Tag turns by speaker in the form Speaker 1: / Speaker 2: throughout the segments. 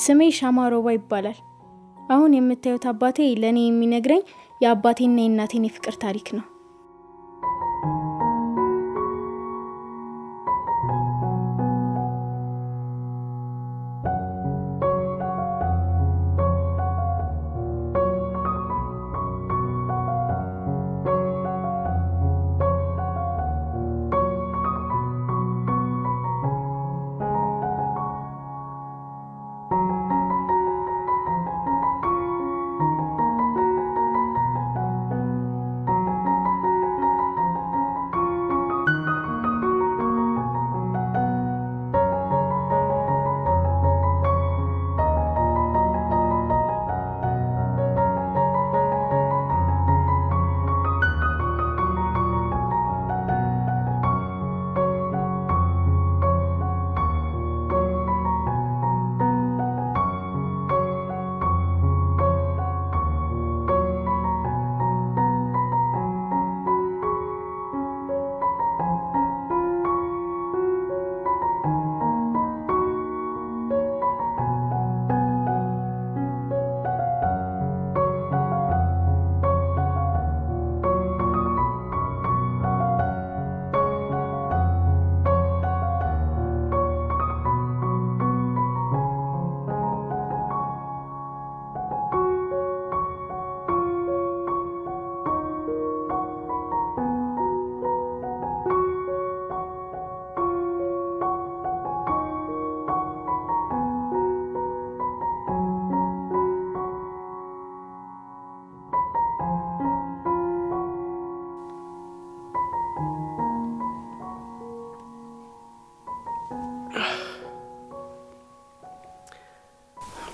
Speaker 1: ስሜ ሻማ ሮባ ይባላል። አሁን የምታዩት አባቴ ለእኔ የሚነግረኝ የአባቴና የእናቴን የፍቅር ታሪክ ነው።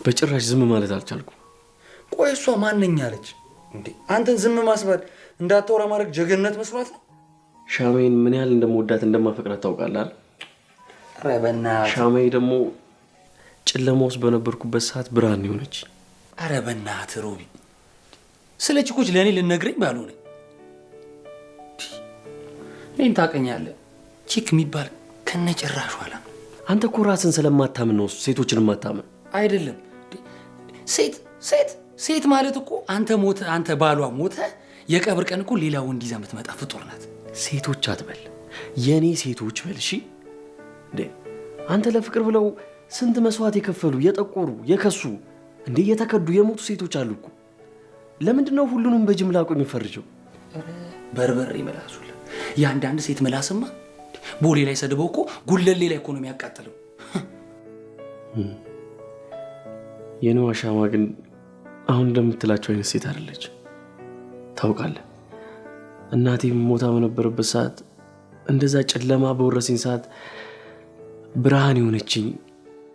Speaker 2: በጭራሽ ዝም ማለት አልቻልኩም።
Speaker 3: ቆይ እሷ ማነኝ አለች እንዴ? አንተን ዝም ማስባል እንዳታወራ ማድረግ ጀግንነት መስሏት ነው?
Speaker 2: ሻሜን ምን ያህል እንደምወዳት እንደማፈቅራት ታውቃለህ አይደል?
Speaker 3: ኧረ በእናትህ።
Speaker 2: ሻሜ ደግሞ ጨለማ ውስጥ በነበርኩበት ሰዓት ብርሃን የሆነች።
Speaker 3: ኧረ በእናትህ ሮቢ፣ ስለ ችኮች ለእኔ ልነግረኝ ባልሆነ እኔን ታውቀኛለህ። Chick የሚባል ከነጭራሹ አላምንም።
Speaker 2: አንተ እኮ ራስን ስለማታምን ነው ሴቶችን የማታምን።
Speaker 3: አይደለም ሴት ሴት ሴት ማለት እኮ አንተ ሞተ አንተ ባሏ ሞተ የቀብር ቀን እኮ ሌላ ወንድ ይዛ የምትመጣ ፍጡር ናት።
Speaker 2: ሴቶች አትበል፣ የኔ ሴቶች በል። እሺ እንዴ አንተ ለፍቅር ብለው ስንት መስዋዕት የከፈሉ የጠቆሩ፣ የከሱ፣ እንዴ የተከዱ የሞቱ ሴቶች አሉ እኮ። ለምንድን ነው ሁሉንም በጅምላ እኮ የሚፈርጀው?
Speaker 3: በርበሬ መላሱላ የአንዳንድ ሴት መላስማ ቦሌ ላይ ሰድበው እኮ ጉለሌ ላይ እኮ ነው የሚያቃጥለው።
Speaker 2: የኔዋ ሻማ ግን አሁን እንደምትላቸው አይነት ሴት አይደለች። ታውቃለህ፣ እናቴ ሞታ በነበረበት ሰዓት እንደዛ ጨለማ በወረሰኝ ሰዓት ብርሃን የሆነችኝ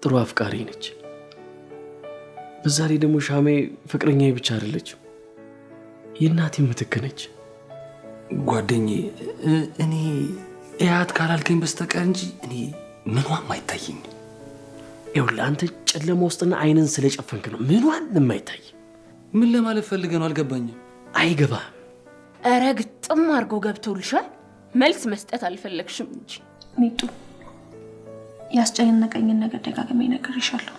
Speaker 2: ጥሩ አፍቃሪ ነች። በዛ ላይ ደግሞ ሻሜ ፍቅረኛዬ ብቻ አይደለችም፣ የእናቴ ምትክ ነች።
Speaker 3: ጓደኛዬ እኔ እያት ካላልከኝ በስተቀር እንጂ እኔ ምኗም አይታየኝም።
Speaker 2: ይኸውልህ አንተ ጨለማ ውስጥና አይንን ስለጨፈንክ ነው ምኗን የማይታይ።
Speaker 3: ምን ለማለት ፈልገህ ነው? አልገባኝም።
Speaker 2: አይገባህም።
Speaker 4: ኧረ ግጥም አድርጎ ገብቶልሻል። መልስ መስጠት አልፈለግሽም እንጂ።
Speaker 5: ሚጡ ያስጨነቀኝን ነገር ደጋግሜ እነግርሻለሁ።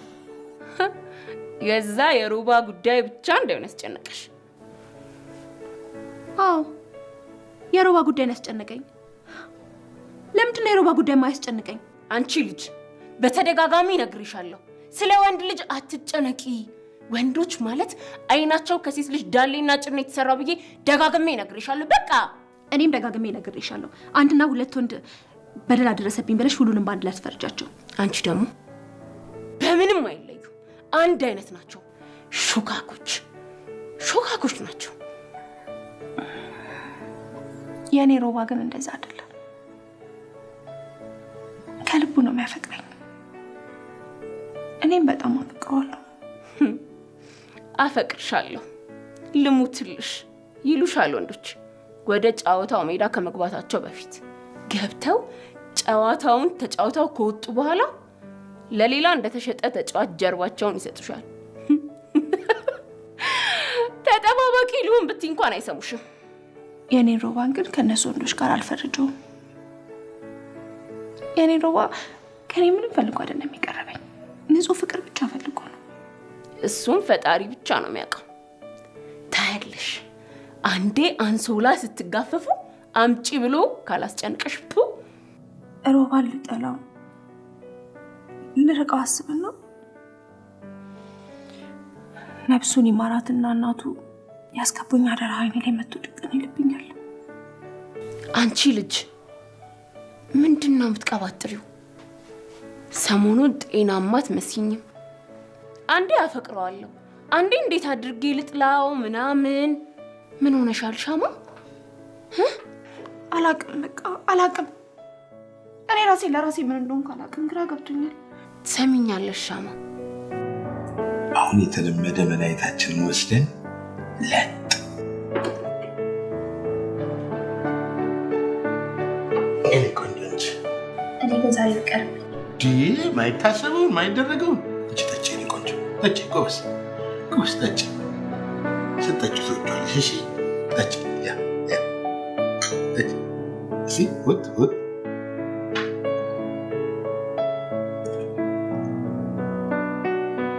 Speaker 4: የዛ የሩባ ጉዳይ ብቻ እንዳይሆን ያስጨነቀሽ።
Speaker 5: አዎ የሮባ ጉዳይ ነው ያስጨነቀኝ። ለምንድን ነው የሮባ ጉዳይ የማያስጨንቀኝ?
Speaker 4: አንቺ ልጅ በተደጋጋሚ እነግርሻለሁ፣ ስለ ወንድ ልጅ አትጨነቂ። ወንዶች ማለት አይናቸው ከሴት ልጅ ዳሌና ጭን የተሰራው ብዬ ደጋግሜ እነግርሻለሁ። በቃ
Speaker 5: እኔም ደጋግሜ እነግርሻለሁ። አንድና ሁለት ወንድ በደል አደረሰብኝ ብለሽ ሁሉንም በአንድ ላይ አትፈርጃቸው።
Speaker 4: አንቺ ደግሞ በምንም አይለዩ፣ አንድ አይነት ናቸው። ሾካኮች ሾካኮች ናቸው።
Speaker 5: የእኔ ሮባ ግን እንደዛ አይደለም። ከልቡ ነው የሚያፈቅረኝ። እኔም በጣም አፈቅረዋለሁ።
Speaker 4: አፈቅርሻለሁ፣ ልሙትልሽ ይሉሻል ወንዶች ወደ ጨዋታው ሜዳ ከመግባታቸው በፊት። ገብተው ጨዋታውን ተጫውተው ከወጡ በኋላ ለሌላ እንደተሸጠ ተጫዋች ጀርባቸውን ይሰጡሻል። ተጠባባቂ ልሁን ብትይ እንኳን አይሰሙሽም።
Speaker 5: የኔን ሮባን ግን ከእነሱ ወንዶች ጋር አልፈርጀውም። የኔን ሮባ ከኔ ምንም ፈልጎ አይደለም የሚቀረበኝ፣ ንጹህ ፍቅር ብቻ ፈልጎ ነው።
Speaker 4: እሱም ፈጣሪ ብቻ ነው የሚያውቀው። ታያለሽ፣ አንዴ አንሶላ ስትጋፈፉ አምጪ ብሎ ካላስጨንቀሽ ፑ።
Speaker 5: ሮባን ልጠላው ልርቀው አስብና ነፍሱን ይማራትና እናቱ ያስገቡኝ አደራ አይኔ ላይ መጥቶ ድቅን ይልብኛል።
Speaker 4: አንቺ ልጅ ምንድን ነው የምትቀባጥሪው? ሰሞኑን ጤናማ አትመስይኝም። አንዴ አፈቅረዋለሁ፣ አንዴ እንዴት አድርጌ ልጥላው ምናምን። ምን ሆነሻል ሻማ?
Speaker 5: አላቅም፣ በቃ አላቅም። እኔ ራሴ ለራሴ ምን እንደሆንኩ አላቅም፣ ግራ ገብቶኛል።
Speaker 4: ትሰሚኛለሽ ሻማ?
Speaker 6: አሁን የተለመደ መድኃኒታችንን ወስደን ለጥ። እኔ ቆንጆ ነች።
Speaker 5: እኔ ግን ዛሬ ብቀርብ
Speaker 6: ማይታሰበውን ማይደረገውን እቺ ጠጪ፣ እኔ ቆንጆ ጠጪ፣ ጎበዝ ጎበዝ ጠጪ። ስትጠጪ ትወዷለሽ። እሺ ጠጪ፣ ያ ያ ጠጪ። እሺ ውጥ ውጥ።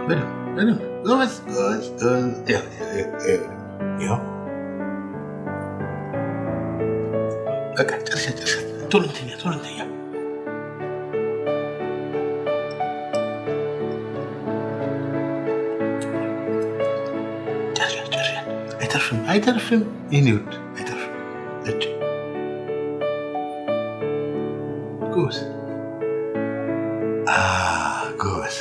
Speaker 6: በደምብ በደምብ ጎበዝ ጎበዝ ጎበዝ። ይኸው በቃ ጨርሻ ጨርሻ። ቶሎ እንተኛ ቶሎ እንተኛ። ጨርሻ ጨርሻ። አይተርፍም አይተርፍም። የእኔ ውድ አይተርፍም። ጠጪ ጎበዝ ጎበዝ።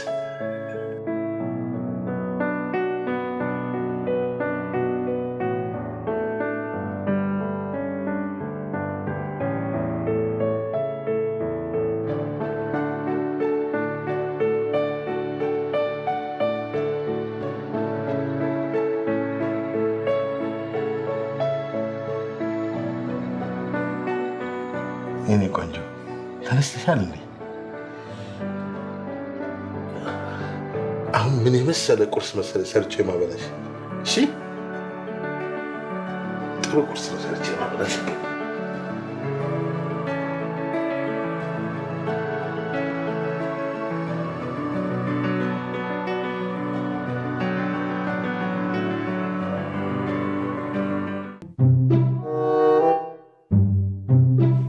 Speaker 6: የኔ ቆንጆ ተነስተሻል እንዴ? አሁን ምን የመሰለ ቁርስ መሰለ ሰርቼ ማበላሽ። እሺ ጥሩ ቁርስ ነው ሰርቼ ማበላሽ።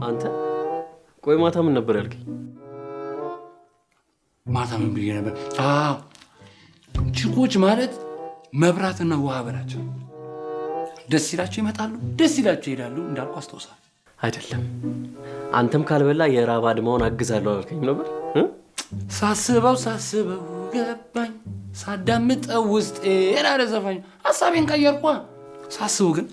Speaker 2: አንተ ቆይ ማታ ምን ነበር ያልከኝ?
Speaker 3: ማታ ምን ብዬ ነበር? አዎ ችኮች ማለት መብራትና ውሃ በላቸው። ደስ ይላቸው ይመጣሉ፣ ደስ ይላቸው ይሄዳሉ እንዳልኩ አስታውሳለሁ።
Speaker 2: አይደለም አንተም ካልበላ የራብ አድማውን አግዛለሁ አላልከኝም ነበር?
Speaker 3: ሳስበው ሳስበው ገባኝ፣ ሳዳምጠው ውስጤን አለ ዘፋኝ። ሀሳቤን ቀየርኳ። ሳስበው ግን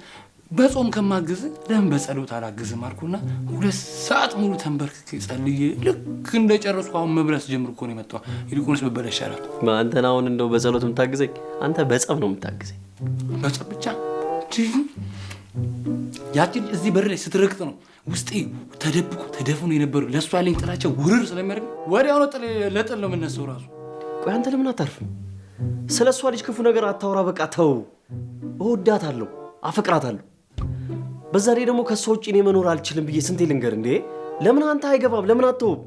Speaker 3: በጾም ከማግዝ ለምን በጸሎት አላግዝም አልኩና 2 ሰዓት ሙሉ ተንበርክኬ ጸልዬ ልክ እንደጨረስኩ አሁን መብላት ጀምር እኮ ነው የመጣው። ይልቁንስ ብበላ ይሻላል።
Speaker 2: አንተን አሁን እንደው በጸሎት የምታግዘኝ? አንተ በጸብ ነው የምታግዘኝ።
Speaker 3: በጸብ ብቻ ያቺን እዚህ በር ላይ ስትረግጥ ነው ውስጤ ተደብቆ ተደፍኖ የነበረው ለእሷ ያለኝ ጥላቻ ውርር ስለሚያደርግ ወዲያው ነው ለጥል ነው የምነሳው ራሱ።
Speaker 2: ቆይ አንተ ለምን አታርፍም? ስለ እሷ ልጅ ክፉ ነገር አታውራ። በቃ ተው። እወዳታለሁ፣ አፈቅራታለሁ። በዛ ላይ ደግሞ ከእሷ ውጪ እኔ መኖር አልችልም ብዬ ስንቴ ልንገር እንዴ? ለምን አንተ አይገባም? ለምን አትተውም?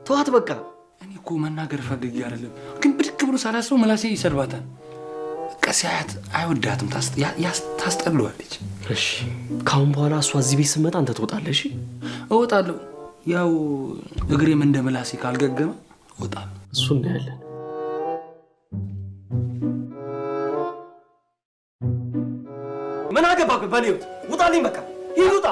Speaker 2: ተዋት በቃ።
Speaker 3: እኔ እኮ መናገር ፈልጌ አይደለም፣ ግን ብድግ ብሎ ሳላስበው ምላሴ ይሰድባታል። በቃ ሲያያት አይወዳትም፣ ታስጠላዋለች።
Speaker 2: እሺ ካሁን በኋላ እሷ እዚህ ቤት ስትመጣ አንተ ትወጣለህ? እሺ
Speaker 3: እወጣለሁ። ያው እግሬም እንደ ምላሴ ካልገገመ እወጣለሁ።
Speaker 2: እሱ እናያለን። ምን አገባህ በኔ ህይወት? ውጣልኝ በቃ ሂድ፣ ውጣ።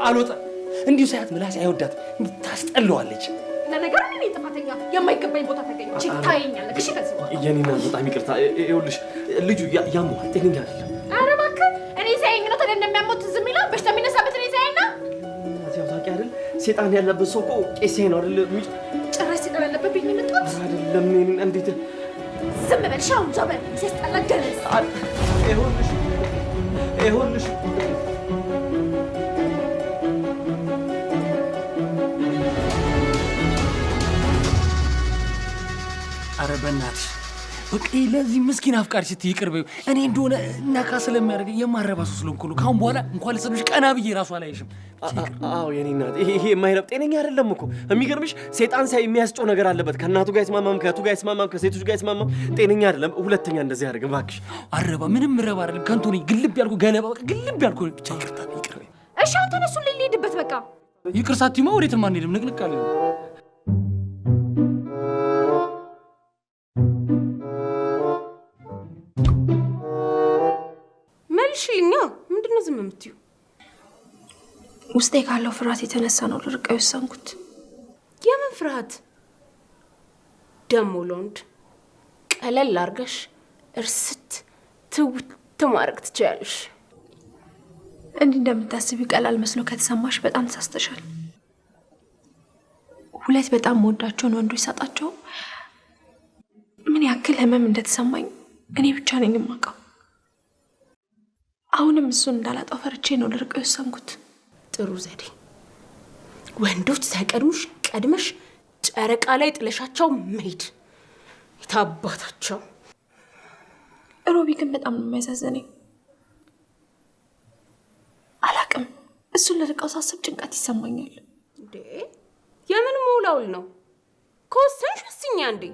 Speaker 3: አልወጣም። እንዲሁ ሳያት ምላሴ አይወዳትም፣ ታስጠላዋለች።
Speaker 5: ለነገሩ እኔ ነኝ ጥፋተኛ፣ የማይገባኝ ቦታ ተገኘች። ታየኛለህ። እሺ ከዚህ በኋላ
Speaker 2: የኔ እናት በጣም ይቅርታ። ይኸውልሽ ልጁ ያመዋል፣ ጤነኛ አይደለም።
Speaker 5: ኧረ እባክህ እኔ ሳያየኝ ነው ታዲያ እንደሚያሞት ዝም ይላል? በሽታ የሚነሳበት እኔ ሳያየኝ ነው?
Speaker 2: ያው ታውቂ አይደል ሴጣን ያለበት ሰው እኮ ቄስ ነው አይደል?
Speaker 5: ጭራሽ ሴጣን ያለበት ብዬሽ ነው የመጣሁት።
Speaker 2: ኧረ አይደለም፣ እኔን እንዴት
Speaker 5: ዝም በል እሺ። አሁን ዞር በል፣ ሲያስጠላ ደረስ።
Speaker 2: ይኸውልሽ፣ ይኸውልሽ
Speaker 3: ኧረ በእናትሽ በቃ ለዚህ ምስኪን አፍቃሪ ስትይ ይቅር በይው። እኔ እንደሆነ ነካ ስለሚያደርገኝ የማረባ ሰው ስለሆንኩ ነው። ከአሁን በኋላ እንኳን ልሰድብሽ ቀና ብዬ ራሱ አላይሽም።
Speaker 2: አዎ የኔ እናት፣ ይሄ የማይረብ ጤነኛ አይደለም እኮ። የሚገርምሽ ሴጣን ሳይ የሚያስጨው ነገር አለበት። ከእናቱ ጋር አይስማማም፣ ከእህቱ ጋር አይስማማም፣ ከሴቶች ጋር አይስማማም። ጤነኛ አይደለም። ሁለተኛ እንደዚህ ያደርግ እባክሽ።
Speaker 3: አረባ ምንም ረባ አይደለም። ከንቱ ነኝ። ግልብ ያልኩ ገለባ፣ በቃ ግልብ ያልኩ። ብቻ ይቅርታ፣ ይቅር በይው።
Speaker 5: እሺ አሁን ተነሱልኝ፣ ልሂድበት በቃ።
Speaker 3: ይቅር ሳትይማ ወዴትም አንሄድም። ንቅንቅ አለ።
Speaker 4: መልሽልኛ። ምንድን ነው ዝም የምትይው?
Speaker 5: ውስጤ ካለው ፍርሃት የተነሳ ነው ልርቀው የወሰንኩት።
Speaker 4: የምን ፍርሃት ደሞ? ለወንድ ቀለል አድርገሽ እርስት ትውት ማድረግ ትችያለሽ።
Speaker 5: እንዲህ እንደምታስቢው ቀላል መስሎ ከተሰማሽ በጣም ተሳስተሻል። ሁለት በጣም መወዳቸውን ወንዶች ሳጣቸው ምን ያክል ህመም እንደተሰማኝ እኔ ብቻ ነኝ የማውቀው። አሁንም እሱን እንዳላጣው ፈርቼ ነው ልርቀው የወሰንኩት።
Speaker 4: ጥሩ ዘዴ። ወንዶች ሳይቀድሙሽ ቀድመሽ ጨረቃ ላይ ጥለሻቸው መሄድ። የታባታቸው።
Speaker 5: ሮቢ ግን በጣም ነው የሚያሳዝነኝ። አላቅም፣ እሱን ልርቀው ሳስብ ጭንቀት ይሰማኛል።
Speaker 4: እንዴ የምን መውላውል ነው? ከወሰንሽ ወስኛ እንዴ።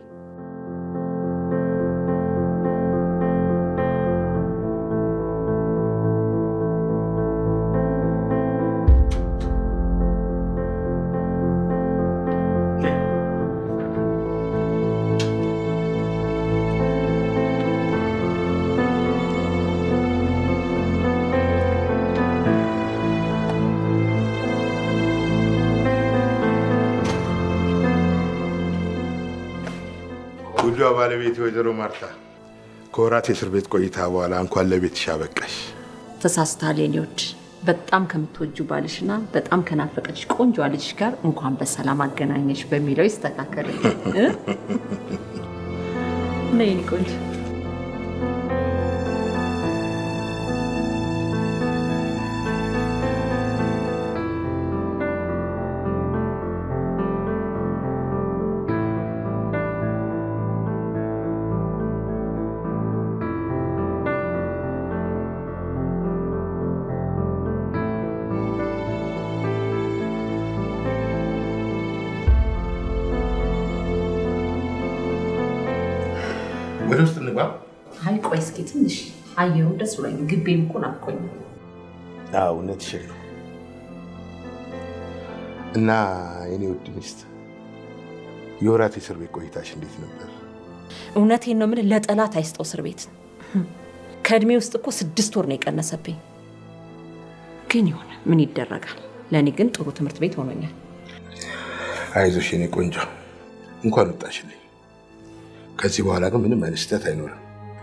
Speaker 6: ውዷ ባለቤት ወይዘሮ ማርታ ከወራት የእስር ቤት ቆይታ በኋላ እንኳን ለቤትሽ አበቃሽ።
Speaker 7: ተሳስተሃል የኔ ውድ። በጣም ከምትወጂው ባልሽና በጣም ከናፈቀችሽ ቆንጆ ልጅሽ ጋር እንኳን በሰላም አገናኘሽ በሚለው ይስተካከል። ነይ የኔ ቆንጆ።
Speaker 6: ወደ ውስጥ እንግባ።
Speaker 7: አይ ቆይ እስኪ ትንሽ አየሩ ደስ ብሎኝ ግቤም እኮ ናፍቆኝ።
Speaker 6: አዎ እውነትሽን ነው። እና የኔ ውድ ሚስት የወራት የእስር ቤት ቆይታሽ እንዴት ነበር?
Speaker 7: እውነቴን ነው የምልህ፣ ለጠላት አይስጠው እስር ቤት። ከእድሜ ውስጥ እኮ 6 ወር ነው የቀነሰብኝ። ግን ይሁን ምን ይደረጋል። ለእኔ ግን ጥሩ ትምህርት ቤት ሆኖኛል።
Speaker 6: አይዞሽ የኔ ቆንጆ፣ እንኳን ወጣሽልኝ። ከዚህ በኋላ ግን ምንም አይነት ስህተት አይኖርም።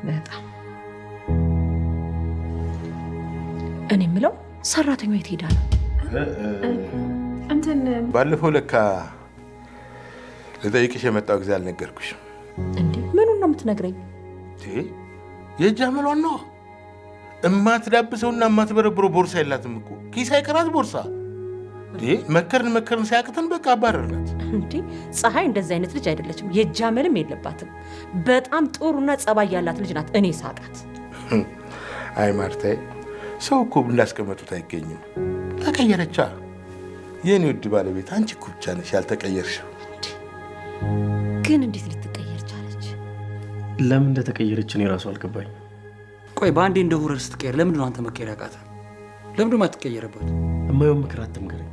Speaker 7: በጣም እኔ የምለው ሰራተኛዋ የት ሄዳ ነው?
Speaker 5: እንትን
Speaker 6: ባለፈው ለካ ልጠይቅሽ የመጣው ጊዜ አልነገርኩሽም።
Speaker 7: እንዴ ምኑን ነው የምትነግረኝ?
Speaker 6: የእጅ አመሏን ነው። እማትዳብሰውና እማትበረብረው ቦርሳ የላትም እኮ፣ ኪስ አይቀራት ቦርሳ። መከርን መከርን ሲያቅተን በቃ አባረርናት።
Speaker 7: እንዴ ፀሐይ እንደዚህ አይነት ልጅ አይደለችም። የእጅ አመልም የለባትም። በጣም ጥሩና ጸባይ ያላት ልጅ ናት። እኔ ሳቃት።
Speaker 6: አይ ማርታዬ፣ ሰው እኮ እንዳስቀመጡት አይገኝም። ተቀየረቻ። የኔ ውድ ባለቤት አንቺ እኮ ብቻ ነሽ ያልተቀየርሽው።
Speaker 7: ግን እንዴት ልትቀየር ቻለች?
Speaker 2: ለምን እንደተቀየረች እኔ ራሱ አልገባኝም።
Speaker 3: ቆይ በአንዴ እንደ horror ስትቀየር ለምንድን ነው አንተ መቀየር ያቃተህ? ለምንድን ነው የማትቀየርባት?
Speaker 2: የማየውን ምክር አትምከረኝ።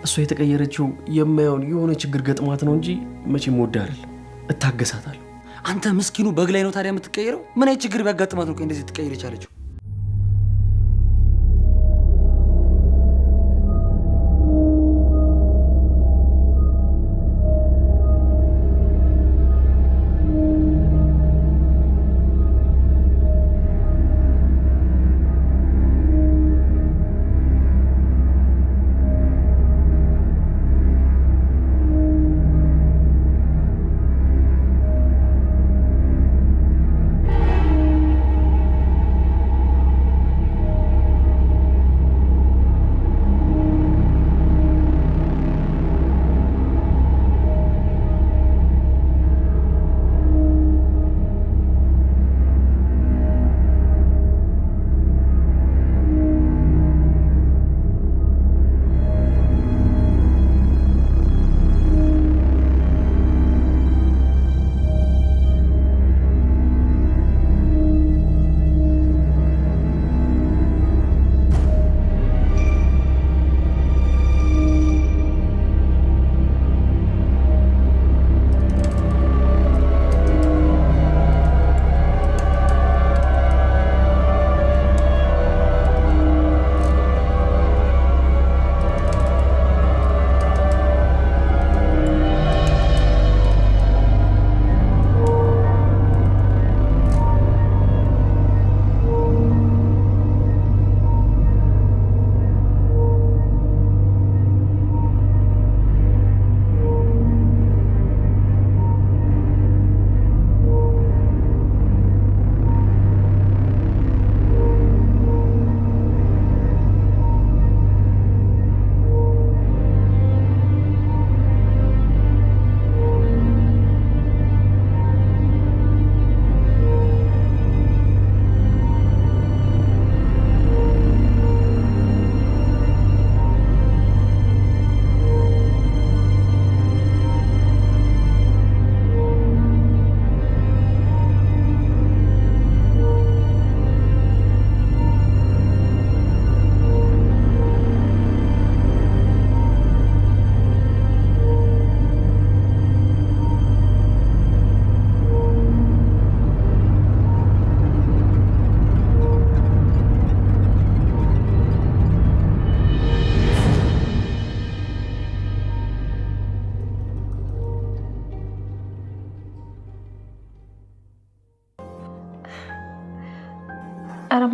Speaker 2: እሷ የተቀየረችው የማየውን የሆነ ችግር ገጥሟት ነው እንጂ መቼም ወዳ አይደለም። እታገሳታለሁ።
Speaker 3: አንተ ምስኪኑ በግ ላይ ነው ታዲያ የምትቀየረው? ምን አይነት ችግር ቢያጋጥማት ነው እንደዚህ ትቀየር የቻለችው?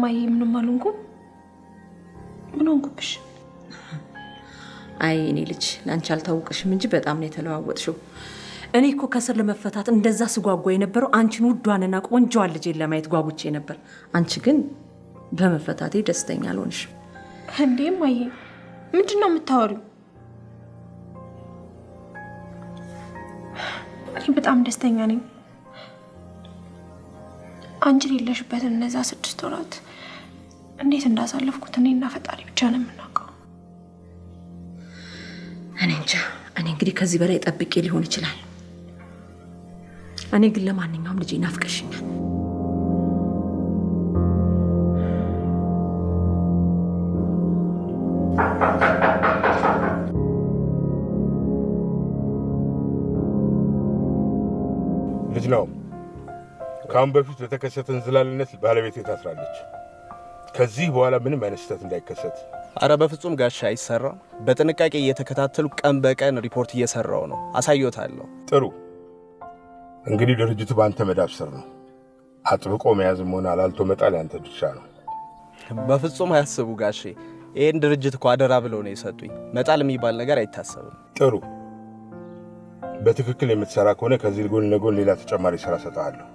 Speaker 5: እማዬ ምንም አልሆንኩም። ምን ሆንኩብሽ?
Speaker 7: አይ እኔ ልጅ ለአንቺ አልታወቅሽም እንጂ በጣም ነው የተለዋወጥሽው። እኔ እኮ ከስር ለመፈታት እንደዛ ስጓጓ የነበረው አንቺን ውዷንና ቆንጆዋን ልጄን ለማየት ጓጉቼ ነበር። አንቺ ግን በመፈታቴ ደስተኛ አልሆንሽም።
Speaker 5: እንዴ እማዬ ምንድን ነው የምታወሪው? እኔ በጣም ደስተኛ ነኝ። አንቺ የሌለሽበትን እነዛ 6 ወራት እንዴት እንዳሳለፍኩት እኔና ፈጣሪ ብቻ ነው የምናውቀው።
Speaker 7: እኔ እንጃ። እኔ እንግዲህ ከዚህ በላይ ጠብቄ ሊሆን ይችላል። እኔ ግን ለማንኛውም ልጄ ናፍቀሽኛል።
Speaker 6: ልጅ ነው። ከአሁን በፊት በተከሰተ እንዝላልነት ባለቤቴ ታስራለች። ከዚህ በኋላ ምንም አይነት ስህተት እንዳይከሰት።
Speaker 8: አረ በፍጹም ጋሻ አይሰራም። በጥንቃቄ እየተከታተሉ ቀን በቀን ሪፖርት እየሰራው ነው። አሳይዎታለሁ።
Speaker 6: ጥሩ። እንግዲህ ድርጅቱ በአንተ መዳፍ ስር ነው። አጥብቆ መያዝም ሆነ አላልቶ መጣል ያንተ ድርሻ ነው።
Speaker 8: በፍጹም አያስቡ ጋሼ። ይሄን ድርጅት እኮ አደራ ብለው ነው የሰጡኝ። መጣል የሚባል ነገር አይታሰብም።
Speaker 6: ጥሩ። በትክክል የምትሰራ ከሆነ ከዚህ ጎን ለጎን ሌላ ተጨማሪ ስራ እሰጥሃለሁ።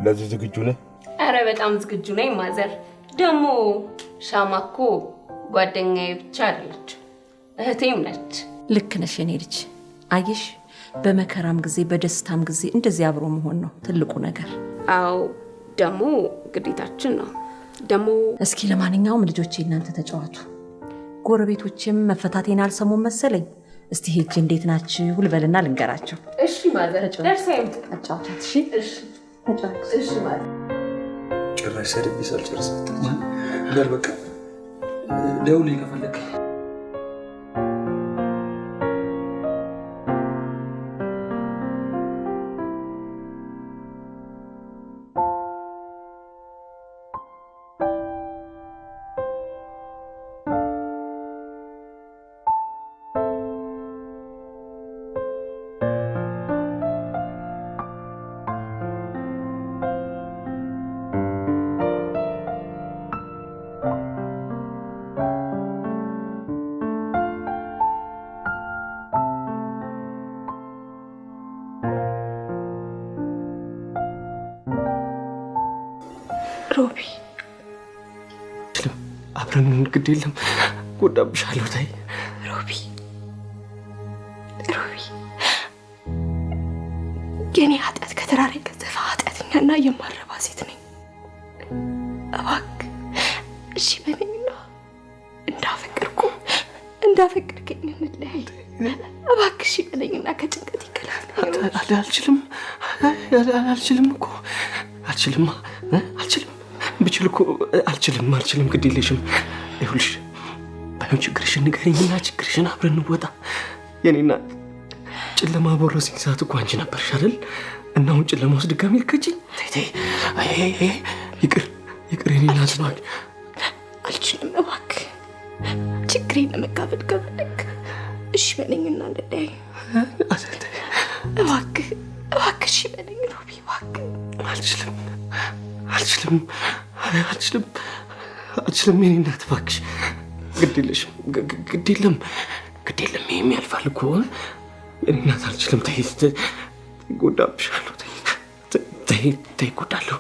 Speaker 6: ለዚህ ዝግጁ ነህ?
Speaker 4: አረ በጣም ዝግጁ ነኝ ማዘር። ደግሞ ሻማ እኮ ጓደኛዬ ብቻ አይደለች፣ እህቴም ነች።
Speaker 7: ልክ ነሽ የኔ ልጅ። አየሽ፣ በመከራም ጊዜ በደስታም ጊዜ እንደዚህ አብሮ መሆን ነው ትልቁ ነገር።
Speaker 4: አዎ ደግሞ ግዴታችን ነው። ደግሞ
Speaker 7: እስኪ ለማንኛውም ልጆቼ እናንተ ተጫወቱ። ጎረቤቶቼም መፈታቴን አልሰሙም መሰለኝ። እስቲ ሄጄ እንዴት ናችሁ ልበልና ልንገራቸው።
Speaker 4: እሺ ማዘር፣ ደርሰው ይምጡ።
Speaker 7: አጫውቻት። እሺ እሺ፣ ተጫወቱ።
Speaker 4: እሺ ማዘር።
Speaker 3: ጭራሽ ሰድቤ ሳልጨርስ በል በቃ ደውልልኝ ከፈለክ።
Speaker 5: ሮቢ
Speaker 2: አብረን ግድ የለም ጎዳብሻለሁ። ታይ
Speaker 5: ሮቢ ሮቢ የኔ ኃጢአት ከተራራ የገዘፈ ኃጢአተኛና የማረባ ሴት ነኝ። እባክህ እሺ በለኝና እንዳፈቅርከኝ እንለያይ። እባክህ እሺ በለኝና ከጭንቀት ይገላግለኝ።
Speaker 2: አልችልም አልችልም እኮ አልችልም አልችልም ብችል እኮ አልችልም አልችልም። ግድ የለሽም። ይኸውልሽ ባይሆን ችግርሽን ንገሪኝና ችግርሽን አብረን እንወጣ። የኔ እናት ጨለማ በወረሰኝ ሰዓት እኮ አንቺ ነበርሽ አይደል? እና አሁን ጨለማ ውስጥ ድጋሚ ልከጂኝ? ተይ ተይ፣ አይ አይ አይ፣ ይቅር ይቅር የኔ እናት እባክህ።
Speaker 5: አልችልም እባክህ። ችግሬን ለመጋፈጥ ከፈለክ እሺ በለኝና እንለያይ። እባክህ እባክህ እሺ በለኝ ሮቢ እባክህ።
Speaker 2: አልችልም አልችልም አልችልም አልችልም የኔ እናት እባክሽ። ግድ የለሽም፣ ግድ የለም ግድ የለም፣ ይሄም ያልፋል እኮ የኔ እናት። አልችልም። ተይ እጎዳብሻለሁ። ተይ ተይ እጎዳለሁ።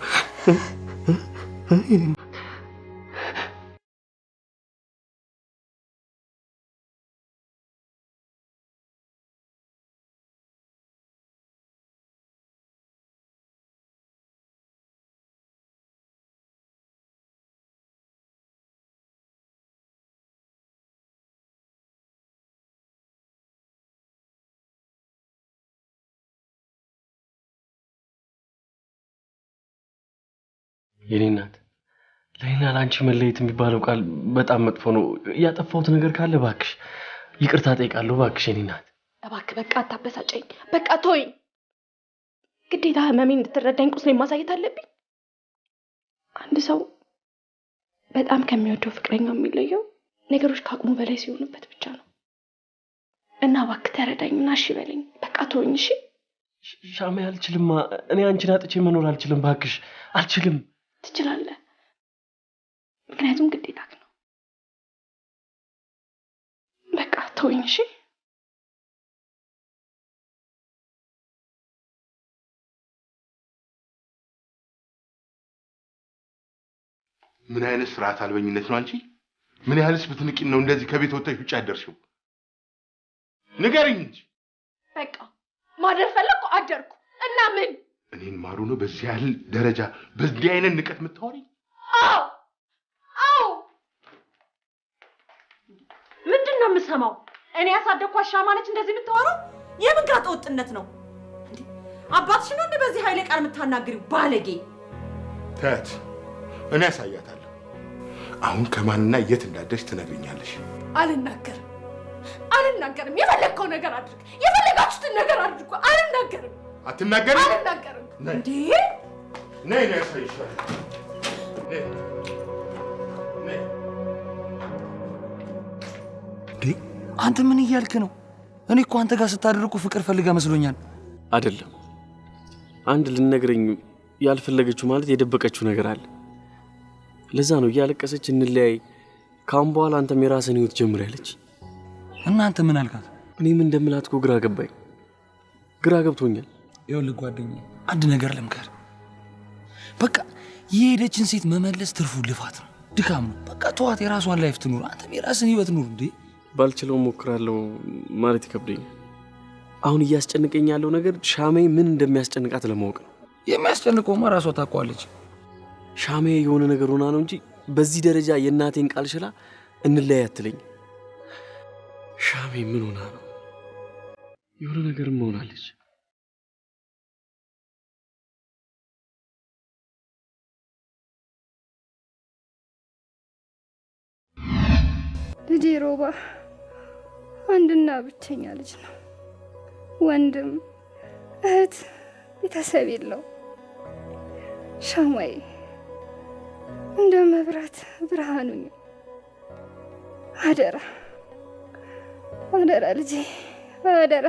Speaker 2: የኔ እናት ለእኔና ለአንቺ መለየት የሚባለው ቃል በጣም መጥፎ ነው። ያጠፋሁት ነገር ካለ እባክሽ ይቅርታ ጠይቃለሁ። እባክሽ የኔ እናት
Speaker 5: እባክህ በቃ አታበሳጨኝ። በቃ ተወኝ። ግዴታ ህመሜን እንድትረዳኝ ቁስሌን ማሳየት አለብኝ? አንድ ሰው በጣም ከሚወደው ፍቅረኛው የሚለየው ነገሮች ከአቅሙ በላይ ሲሆኑበት ብቻ ነው። እና እባክህ ተረዳኝና እሺ በለኝ። በቃ ተወኝ። እሺ
Speaker 2: ሻሜ፣ አልችልማ። እኔ አንቺን አጥቼ መኖር አልችልም። እባክሽ አልችልም።
Speaker 5: ትችላለህ። ምክንያቱም ግዴታክ ነው። በቃ ተወኝ እሺ።
Speaker 6: ምን አይነት ስርዓት አልበኝነት ነው አንቺ? ምን ያህልስ ብትንቂን ነው እንደዚህ ከቤት ወጥተሽ ውጭ ያደርሽው? ንገሪኝ እንጂ።
Speaker 5: በቃ ማደር ፈለግኩ አደርኩ። እና ምን
Speaker 6: እኔን ማሩ ነው በዚህ ያህል ደረጃ በዚህ አይነት ንቀት የምታወሪኝ?
Speaker 5: አዎ አዎ።
Speaker 7: ምንድን ነው የምሰማው? እኔ ያሳደግኳት ሻማ ነች እንደዚህ የምታወራው? የምን ጋጠ ወጥነት ነው እንዴ? አባትሽ ነው እንደ በዚህ ኃይለ ቃል የምታናግሪው? ባለጌ።
Speaker 6: ተያት፣ እኔ ያሳያታለሁ። አሁን ከማንና የት እንዳደርሽ ትነግሪኛለሽ።
Speaker 5: አልናገርም አልናገርም። የፈለግከው ነገር አድርግ፣ የፈለጋችሁትን ነገር አድርጉ። አልናገርም።
Speaker 6: አትናገሪም?
Speaker 5: አልናገርም።
Speaker 7: እንዴ
Speaker 6: ነይ ነይ፣ ያሳይሻለሁ። ነይ ነይ።
Speaker 3: እንዴ አንተ ምን እያልክ ነው? እኔ እኮ አንተ ጋር ስታደርግ እኮ ፍቅር ፈልጋ መስሎኛል።
Speaker 2: አይደለም፣ አንድ ልነግረኝ ያልፈለገችው ማለት የደበቀችው ነገር አለ። ለዛ ነው እያለቀሰች እንለያይ፣ ካሁን በኋላ አንተም የራስህን ህይወት ጀምር ያለች።
Speaker 3: እና አንተ ምን አልካት?
Speaker 2: እኔ ምን እንደምላት እኮ ግራ ገባኝ፣ ግራ ገብቶኛል።
Speaker 3: ይኸውልህ ጓደኛዬ፣ አንድ ነገር ልምከር። በቃ የሄደችን ሴት መመለስ ትርፉ ልፋት ነው፣ ድካም ነው። በቃ ተዋት፣ የራሷን life ትኑር፣ አንተም የራስህን ህይወት ኑር። እንዴ
Speaker 2: ባልችለው ሞክራለሁ ማለት ይከብደኛል። አሁን እያስጨንቀኝ ያለው ነገር ሻሜ ምን እንደሚያስጨንቃት ለማወቅ ነው።
Speaker 3: የሚያስጨንቀውማ ራሷ ታውቀዋለች።
Speaker 2: ሻሜ የሆነ ነገር ሆና ነው እንጂ በዚህ ደረጃ የእናቴን ቃል ሽላ እንለያይ አትለኝ። ሻሜ ምን ሆና ነው? የሆነ ነገርም ሆናለች።
Speaker 9: ልጄ ሮባ አንድና ብቸኛ ልጅ ነው። ወንድም እህት፣ ቤተሰብ የለው። ሻማዬ እንደ መብራት ብርሃኑኝ። አደራ አደራ ልጄ አደራ።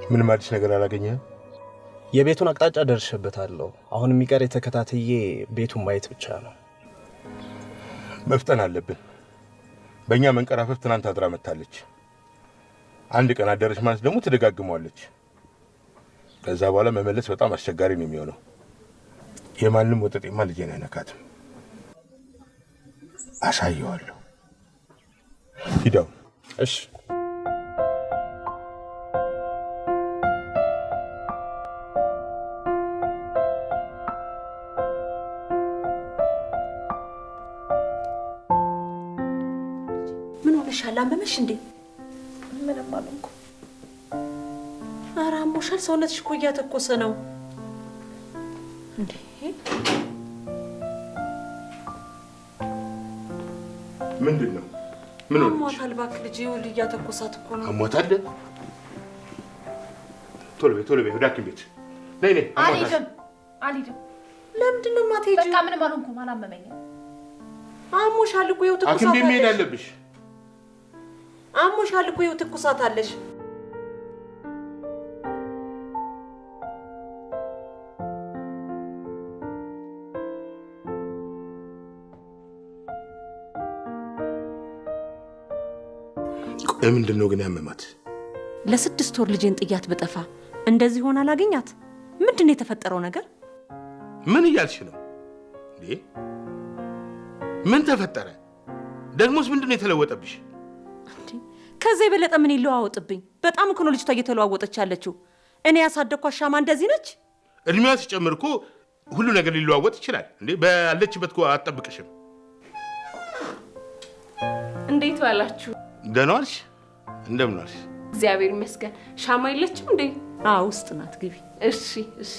Speaker 6: ምንም አዲስ ነገር አላገኘህም?
Speaker 8: የቤቱን አቅጣጫ ደርሼበታለሁ። አሁን የሚቀር የተከታትዬ ቤቱን ማየት ብቻ ነው።
Speaker 6: መፍጠን አለብን። በእኛ መንቀራፈፍ ትናንት አድራ መታለች። አንድ ቀን አደረች ማለት ደግሞ ትደጋግመዋለች። ከዛ በኋላ መመለስ በጣም አስቸጋሪ ነው የሚሆነው። የማንም ወጠጤማ ልጄን አይነካትም። አሳየዋለሁ። ሂዳው።
Speaker 8: እሺ።
Speaker 7: ምን ሆነሻል? አመመሽ እንዴ?
Speaker 5: ምንም አልሆንኩም።
Speaker 7: ኧረ አሞሻል። ሰውነትሽ እኮ እያተኮሰ ነው እንዴ።
Speaker 6: ምንድን ነው? ምን ሆነች?
Speaker 7: አሟታል። እባክህ ልጄ፣ ይኸውልህ እያተኮሳት እኮ ነው።
Speaker 6: አሟታል? ቶሎ በይ ቶሎ በይ፣ ወደ ሐኪም ቤት ነይ ነይ። አሟታል።
Speaker 4: አልሄድም አልሄድም።
Speaker 7: ለምንድን ነው የማትሄጂው?
Speaker 4: በቃ ምንም አልሆንኩም፣ አላመመኝም።
Speaker 7: አሞሻል እኮ ይኸው
Speaker 6: ሐኪም
Speaker 7: ትኩሳት
Speaker 6: ቤት መሄድ
Speaker 7: አለሽ።
Speaker 6: አለብሽ።
Speaker 7: አሞሻል እኮ ይኸው ትኩሳት አለሽ።
Speaker 6: ምንድን ነው ግን ያመማት?
Speaker 7: ለ6 ወር ልጄን ጥያት ብጠፋ እንደዚህ ሆና አላገኛት። ምንድን ነው የተፈጠረው ነገር?
Speaker 6: ምን እያልሽ ነው እንዴ? ምን ተፈጠረ? ደግሞስ ምንድን ነው የተለወጠብሽ?
Speaker 7: ከዚህ የበለጠ ምን ይለዋወጥብኝ? በጣም እኮ ነው ልጅቷ እየተለዋወጠች ያለችው። እኔ ያሳደግኳት ሻማ እንደዚህ ነች?
Speaker 6: እድሜዋ ሲጨምር እኮ ሁሉ ነገር ሊለዋወጥ ይችላል እንዴ። ባለችበት እኮ አትጠብቅሽም።
Speaker 4: እንዴት ዋላችሁ?
Speaker 6: ደህና ዋልሽ? እንደምን ዋልሽ?
Speaker 4: እግዚአብሔር ይመስገን። ሻማ የለችም እንዴ?
Speaker 7: አዎ ውስጥ ናት፣ ግቢ።
Speaker 4: እሺ እሺ።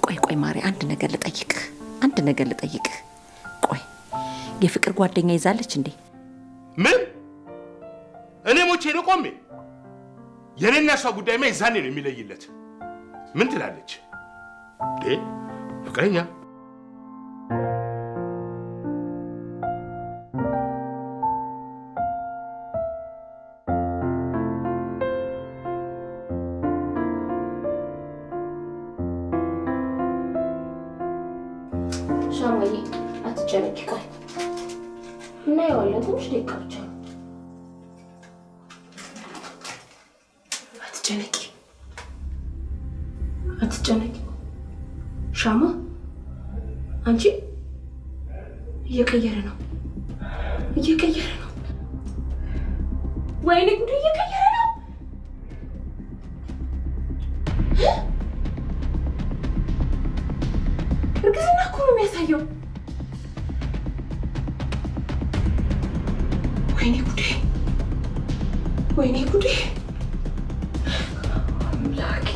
Speaker 7: ቆይ ቆይ ማሪ፣ አንድ ነገር ልጠይቅህ፣ አንድ ነገር ልጠይቅህ። ቆይ የፍቅር ጓደኛ ይዛለች እንዴ?
Speaker 6: ምን? እኔ ሞቼ ነው ቆሜ? የኔና እሷ ጉዳይማ የዛኔ ነው የሚለይለት። ምን ትላለች? እንዴ ፍቅረኛ?
Speaker 4: ሻማዬ አትጨነቂ፣ ቆይ እናየዋለን። ትንሽ ደቂቃ ብቻ ነው። አትጨነቂ፣ አትጨነቂ ሻማ። አንቺ እየቀየረ ነው፣ እየቀየረ ነው። ወይኔ ጉድ፣ እየቀየረ ነው። እርግዝና እኮ ነው የሚያሳየው። ወይኔ ጉዴ፣ ወይኔ ጉዴ! አምላኬ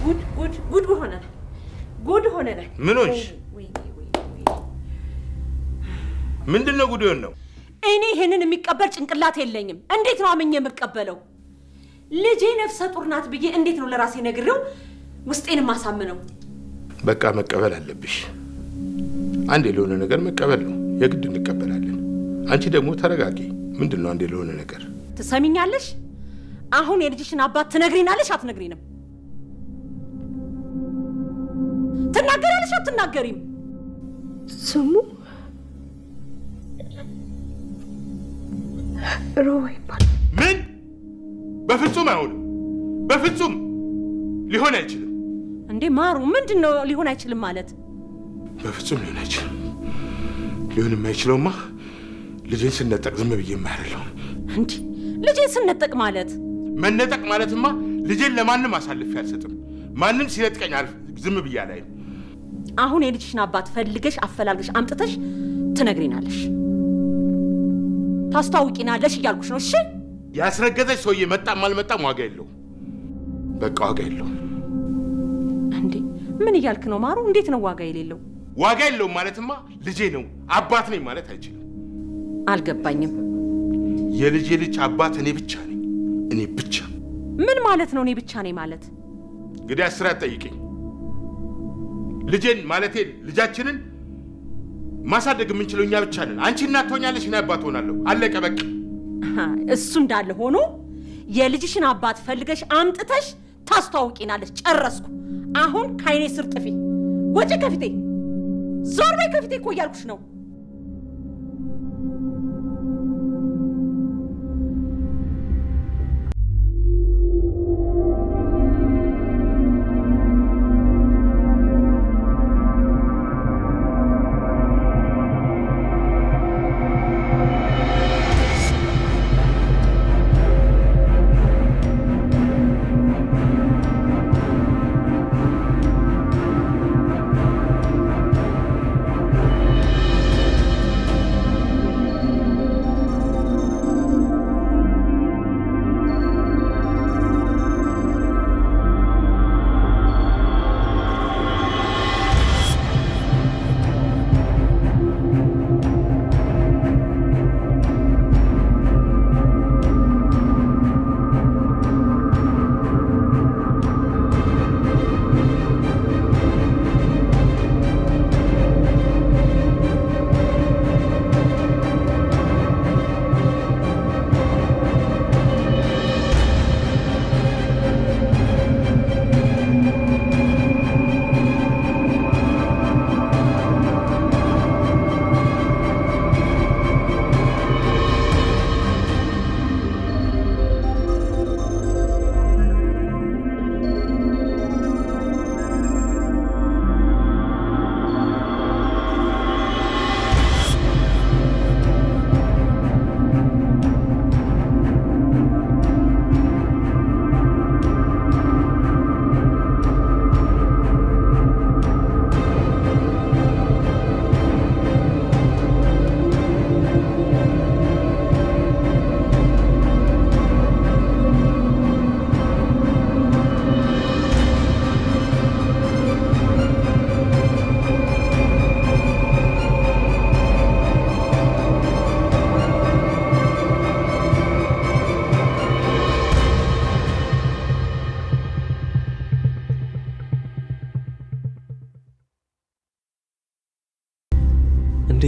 Speaker 7: ጉድ ጉድ ጉድ ሆነናል። ጉድ ሆነናል።
Speaker 6: ምን ሆንሽ? ምንድን ነው ጉድ ነው?
Speaker 7: እኔ ይሄንን የሚቀበል ጭንቅላት የለኝም። እንዴት ነው አምኜ የምቀበለው? ልጄ ነፍሰ ጡር ናት ብዬ እንዴት ነው ለራሴ ነግሬው ውስጤን የማሳምነው?
Speaker 6: በቃ መቀበል አለብሽ። አንዴ ለሆነ ነገር መቀበል ነው የግድ እንቀበላለን። አንቺ ደግሞ ተረጋጊ። ምንድን ነው አንዴ ለሆነ ነገር?
Speaker 7: ትሰሚኛለሽ? አሁን የልጅሽን አባት ትነግሪናለሽ አትነግሪንም? ትናገሪያለሽ አትናገሪም?
Speaker 5: ስሙ ሮባ ይባላል።
Speaker 6: ምን? በፍጹም አይሆንም። በፍጹም ሊሆን አይችልም።
Speaker 7: እንዴ ማሩ፣ ምንድን ነው ሊሆን አይችልም ማለት?
Speaker 6: በፍጹም ሊሆን አይችልም። ሊሆን የማይችለውማ ልጄን ስነጠቅ ዝም ብዬ የማያደለው።
Speaker 7: እንዴ ልጄን ስነጠቅ ማለት?
Speaker 6: መነጠቅ ማለትማ ልጄን ለማንም አሳልፌ አልሰጥም። ማንም ሲነጥቀኝ ዝም ብዬ አላይም።
Speaker 7: አሁን የልጅሽን አባት ፈልገሽ አፈላልገሽ አምጥተሽ ትነግሪናለሽ፣ ታስተዋውቂናለሽ እያልኩሽ ነው። እሺ?
Speaker 6: ያስረገዘች ሰውዬ መጣም አልመጣም ዋጋ የለውም። በቃ ዋጋ የለውም።
Speaker 7: እንዴ ምን እያልክ ነው ማሩ? እንዴት ነው ዋጋ የሌለው?
Speaker 6: ዋጋ የለውም ማለትማ ልጄ ነው አባት ነኝ ማለት አይችልም።
Speaker 7: አልገባኝም።
Speaker 6: የልጄ ልጅ አባት እኔ ብቻ ነኝ። እኔ ብቻ።
Speaker 7: ምን ማለት ነው እኔ ብቻ ነኝ ማለት?
Speaker 6: እንግዲህ አስር አትጠይቂኝ። ልጄን ማለቴ ልጃችንን ማሳደግ የምንችለው እኛ ብቻ ነን። አንቺ እናት ትሆኛለሽ፣ እኔ አባት ሆናለሁ። አለቀ በቃ።
Speaker 7: እሱ እንዳለ ሆኖ የልጅሽን አባት ፈልገሽ አምጥተሽ ታስተዋውቂናለሽ። ጨረስኩ። አሁን ከዓይኔ ስር ጥፊ፣ ወጪ ከፊቴ፣ ዞር በይ ከፊቴ እኮ እያልኩሽ ነው።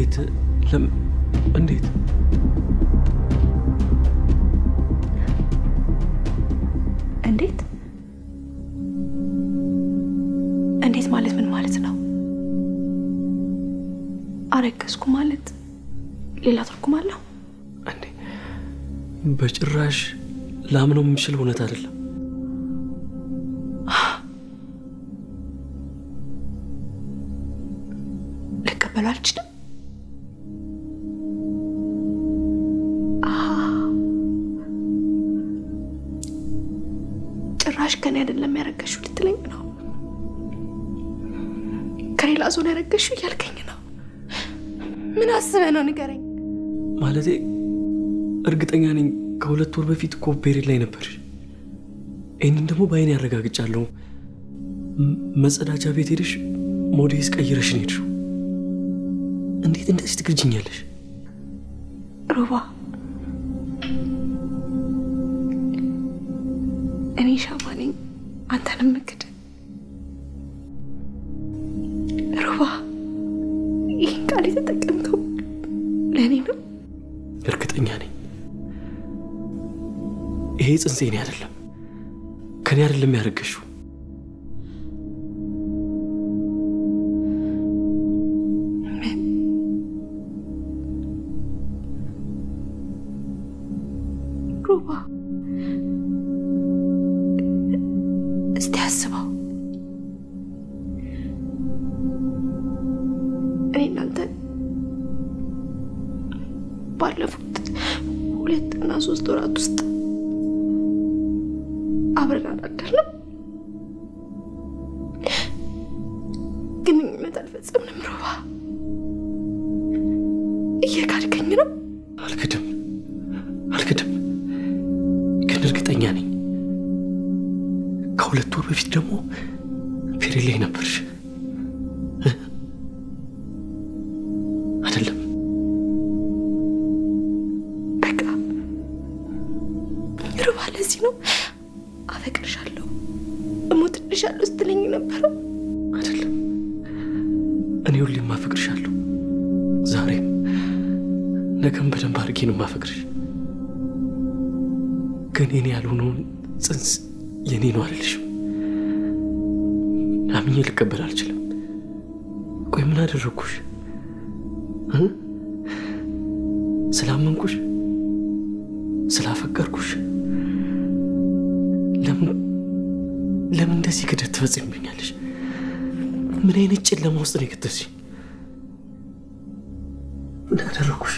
Speaker 2: እንዴት? እንዴት?
Speaker 5: እንዴት እንዴት ማለት ምን ማለት ነው? አረገዝኩ ማለት ሌላ ትርጉም አለው?
Speaker 2: እንዴ በጭራሽ ላምነው የምችል እውነት አይደለም።
Speaker 5: ልቀበለው አልችልም። ጭራሽ ከኔ አይደለም ያረገሽው ልትለኝ ነው? ከሌላ ሰው ነው ያረገሽው እያልከኝ ነው? ምን አስበህ ነው? ንገረኝ።
Speaker 2: ማለቴ እርግጠኛ ነኝ ከ2 ወር በፊት እኮ period ላይ ነበርሽ። ይህንን ደግሞ በአይኔ ያረጋግጫለሁ። መጸዳጃ ቤት ሄደሽ ሞዴስ ቀይረሽ ነው የሄድሽው። እንዴት እንደዚህ ትክጂኛለሽ?
Speaker 5: ሮባ፣ እኔ ሻማ ነኝ፣ አንተንም እክድ። ሮባ፣ ይህን ቃል የተጠቀምከው ለእኔ ነው?
Speaker 2: እርግጠኛ ነኝ ይሄ ጽንስ የኔ አይደለም፣ ከኔ አይደለም ያረገሽው።
Speaker 5: ሮባ፣ እስቲ አስበው። እኔ እናንተ ባለፉት 2 እና 3 ወራት ውስጥ አብረን አላደርንም? ግንኙነት አልፈጸምንም። ሮባ፣ እየካድከኝ ነው?
Speaker 2: አልክድም፣ አልክድም፣ ግን እርግጠኛ ነኝ ከ2 ወር በፊት ደግሞ period ላይ ነበርሽ አይደለም?
Speaker 5: በቃ ሮባ፣ ለዚህ ነው አፈቅርሻለሁ፣ እሞትልሻለሁ ስትለኝ ነበረው።
Speaker 2: አይደለም፣ እኔ ሁሌም አፈቅርሻለሁ። ዛሬም ነገም በደንብ አድርጌ ነው የማፈቅርሽ። ግን የኔ ያልሆነውን ጽንስ የኔ ነው አልልሽም። አምኜ ልቀበል አልችልም። ቆይ ምን አደረግኩሽ? ስላመንኩሽ፣ ስላፈቀርኩሽ ለምን እንደዚህ ክደት ትፈጽሚብኛለሽ? ምን አይነት ጨለማ ውስጥ ነው የከተትሽኝ? ምን አደረግኩሽ?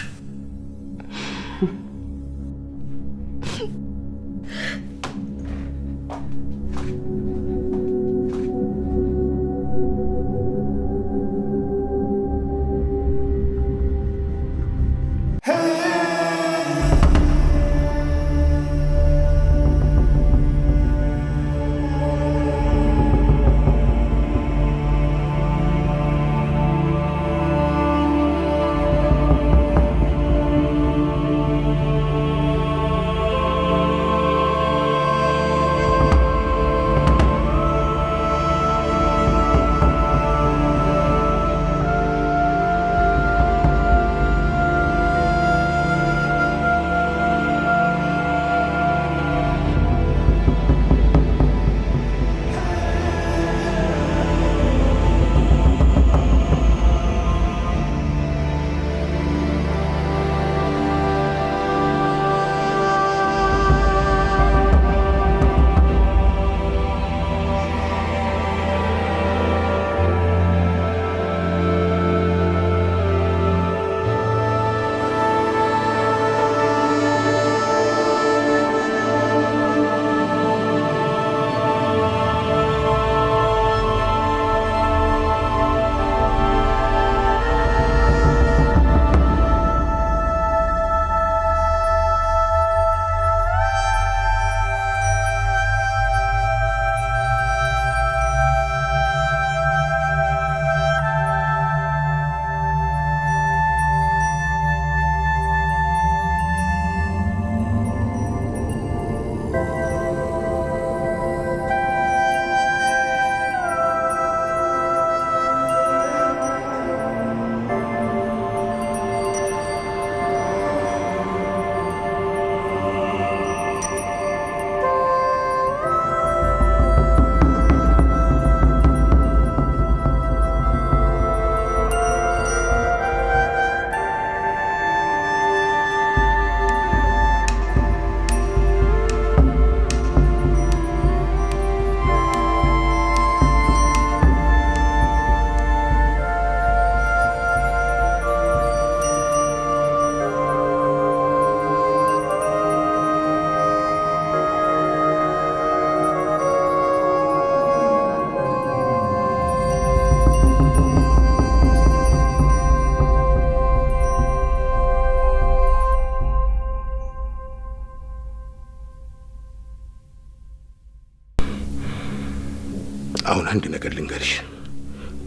Speaker 6: አሁን አንድ ነገር ልንገርሽ፣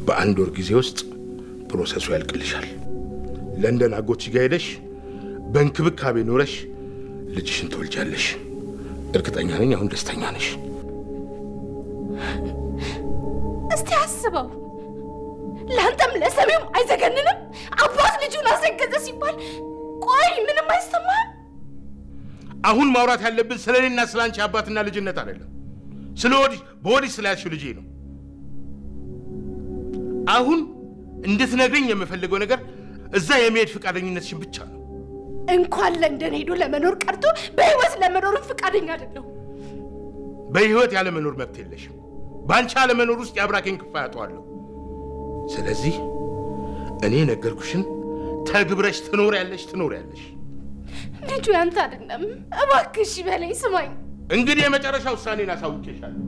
Speaker 6: በአንድ ወር ጊዜ ውስጥ process ኡ ያልቅልሻል። ለንደን አጎትሽ ጋር ሄደሽ በእንክብካቤ ኖረሽ ልጅሽን ትወልጃለሽ። እርግጠኛ ነኝ አሁን ደስተኛ ነሽ።
Speaker 5: እስቲ አስበው፣ ለአንተም ለሰሚውም አይዘገንንም? አባት ልጁን አስረገዘ ሲባል ቆይ ምንም አይሰማህም?
Speaker 6: አሁን ማውራት ያለብን ስለ እኔና ስለ አንቺ አባትና ልጅነት አይደለም፣ ስለ ወዲህ በወዲህ ስላልሽው ልጄ ነው። አሁን እንድትነግሪኝ የምፈልገው ነገር እዛ የመሄድ ፈቃደኝነትሽን ብቻ ነው።
Speaker 5: እንኳን ለንደን ሄዶ ለመኖር ቀርቶ በህይወት ለመኖርም ፈቃደኛ አይደለሁም።
Speaker 6: በህይወት ያለመኖር መብት የለሽም። በአንቺ አለመኖር ውስጥ የአብራኬን ክፋይ አጠዋለሁ። ስለዚህ እኔ ነገርኩሽን ተግብረሽ ትኖሪያለሽ ትኖሪያለሽ።
Speaker 5: ልጁ ያንተ አይደለም። እባክሽ በለኝ፣ ስማኝ።
Speaker 6: እንግዲህ የመጨረሻ ውሳኔን አሳውቄሻለሁ።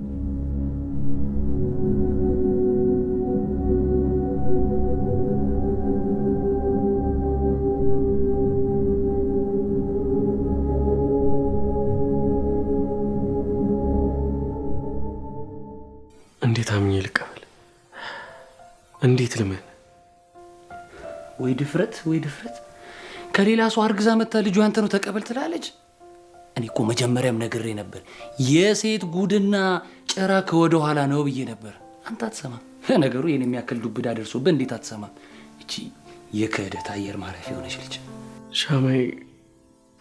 Speaker 2: እንዴት አምኜ ልቀበል? እንዴት ልመን?
Speaker 3: ወይ ድፍረት፣ ወይ ድፍረት! ከሌላ ሰው አርግዛ መታ ልጁ ያንተ ነው ተቀበል ትላለች። እኔ እኮ መጀመሪያም ነግሬ ነበር፣ የሴት ጉድና ጨራ ከወደ ኋላ ነው ብዬ ነበር። አንተ አትሰማም። ለነገሩ የኔ የሚያክል ዱብዳ ደርሶብህ እንዴት አትሰማም? እቺ የክህደት አየር ማረፊያ የሆነች ልጅ
Speaker 2: ሻማይ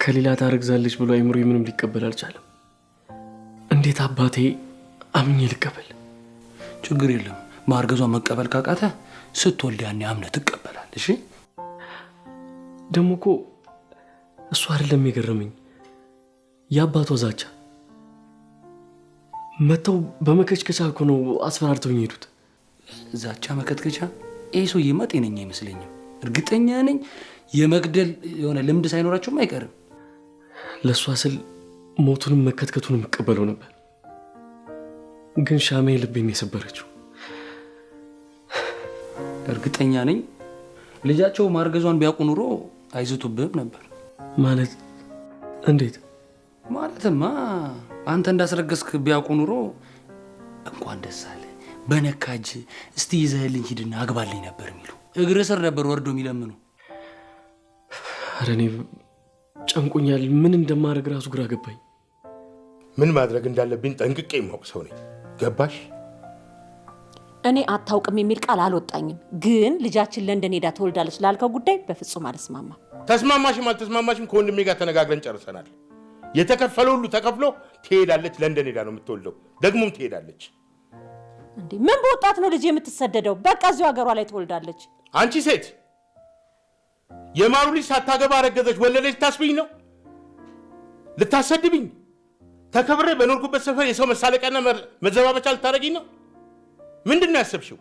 Speaker 2: ከሌላ ታረግዛለች ብሎ አይምሮዬ ምንም ሊቀበል አልቻለም። እንዴት አባቴ አምኜ ልቀበል?
Speaker 3: ችግር የለም፣ ማርገዟን መቀበል ካቃተ ስትወልድ ያኔ አምነህ ትቀበላለህ። እሺ።
Speaker 2: ደግሞ እኮ እሱ አይደለም የገረመኝ፣ የአባቷ ዛቻ። መተው በመከችከቻ እኮ ነው አስፈራርተውኝ ሄዱት።
Speaker 3: ዛቻ መከትከቻ? ይህ ሰውዬማ ጤነኛ አይመስለኝም። እርግጠኛ ነኝ የመግደል የሆነ ልምድ ሳይኖራቸውም አይቀርም።
Speaker 2: ለእሷ ስል ሞቱንም መከትከቱንም እቀበለው ነበር፣ ግን ሻማዬ ልቤን የሰበረችው።
Speaker 3: እርግጠኛ ነኝ ልጃቸው ማርገዟን ቢያውቁ ኑሮ አይዝቱብህም ነበር።
Speaker 2: ማለት እንዴት?
Speaker 3: ማለትማ አንተ እንዳስረገዝክ ቢያውቁ ኑሮ እንኳን ደስ አለ በነካጅ እስቲ ይዘህልኝ ሂድና አግባልኝ ነበር የሚሉ። እግር ስር ነበር ወርዶ የሚለምኑ።
Speaker 2: ኧረ እኔ ጨንቆኛል። ምን እንደማደርግ ራሱ ግራ ገባኝ።
Speaker 6: ምን ማድረግ እንዳለብኝ ጠንቅቄ የማውቅ ሰው ነኝ። ገባሽ?
Speaker 7: እኔ አታውቅም የሚል ቃል አልወጣኝም፣ ግን ልጃችን ለንደን ሄዳ ትወልዳለች ላልከው ጉዳይ በፍጹም አልስማማም።
Speaker 6: ተስማማሽም አልተስማማሽም ከወንድሜ ጋር ተነጋግረን ጨርሰናል። የተከፈለው ሁሉ ተከፍሎ ትሄዳለች። ለንደን ሄዳ ነው የምትወልደው። ደግሞም ትሄዳለች።
Speaker 7: እንዴ ምን በወጣት ነው ልጅ የምትሰደደው? በቃ እዚሁ ሀገሯ ላይ ትወልዳለች።
Speaker 6: አንቺ ሴት የማሩ ልጅ ሳታገባ አረገዘች ወለደች ታስብኝ ነው? ልታሰድብኝ? ተከብሬ በኖርኩበት ሰፈር የሰው መሳለቂያና መዘባበቻ ልታረጊኝ ነው? ምንድን ነው ያሰብሽው?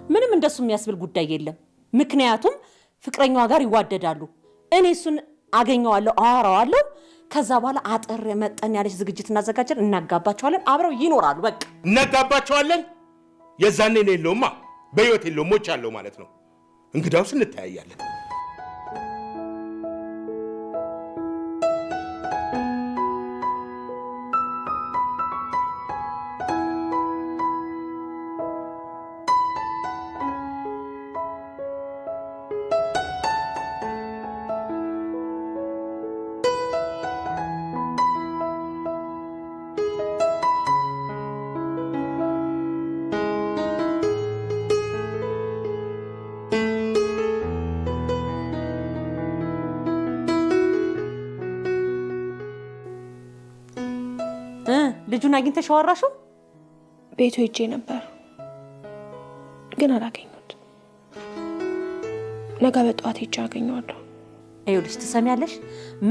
Speaker 7: ምንም እንደሱ የሚያስብል ጉዳይ የለም። ምክንያቱም ፍቅረኛዋ ጋር ይዋደዳሉ። እኔ እሱን አገኘዋለሁ፣ አወራዋለሁ። ከዛ በኋላ አጠር መጠን ያለች ዝግጅት እናዘጋጃለን፣ እናጋባቸዋለን፣ አብረው ይኖራሉ። በቃ
Speaker 6: እናጋባቸዋለን። የዛኔ ነው የለውማ፣ በህይወት የለውም፣ ሞቻለሁ ማለት ነው። እንግዳውስ እንተያያለን።
Speaker 7: ልጁን አግኝተሽ አወራሽው?
Speaker 5: ቤቱ ሄጄ ነበር ግን አላገኘሁት። ነገ በጠዋት ሄጄ አገኘዋለሁ።
Speaker 7: ይኸውልሽ፣ ትሰሚያለሽ?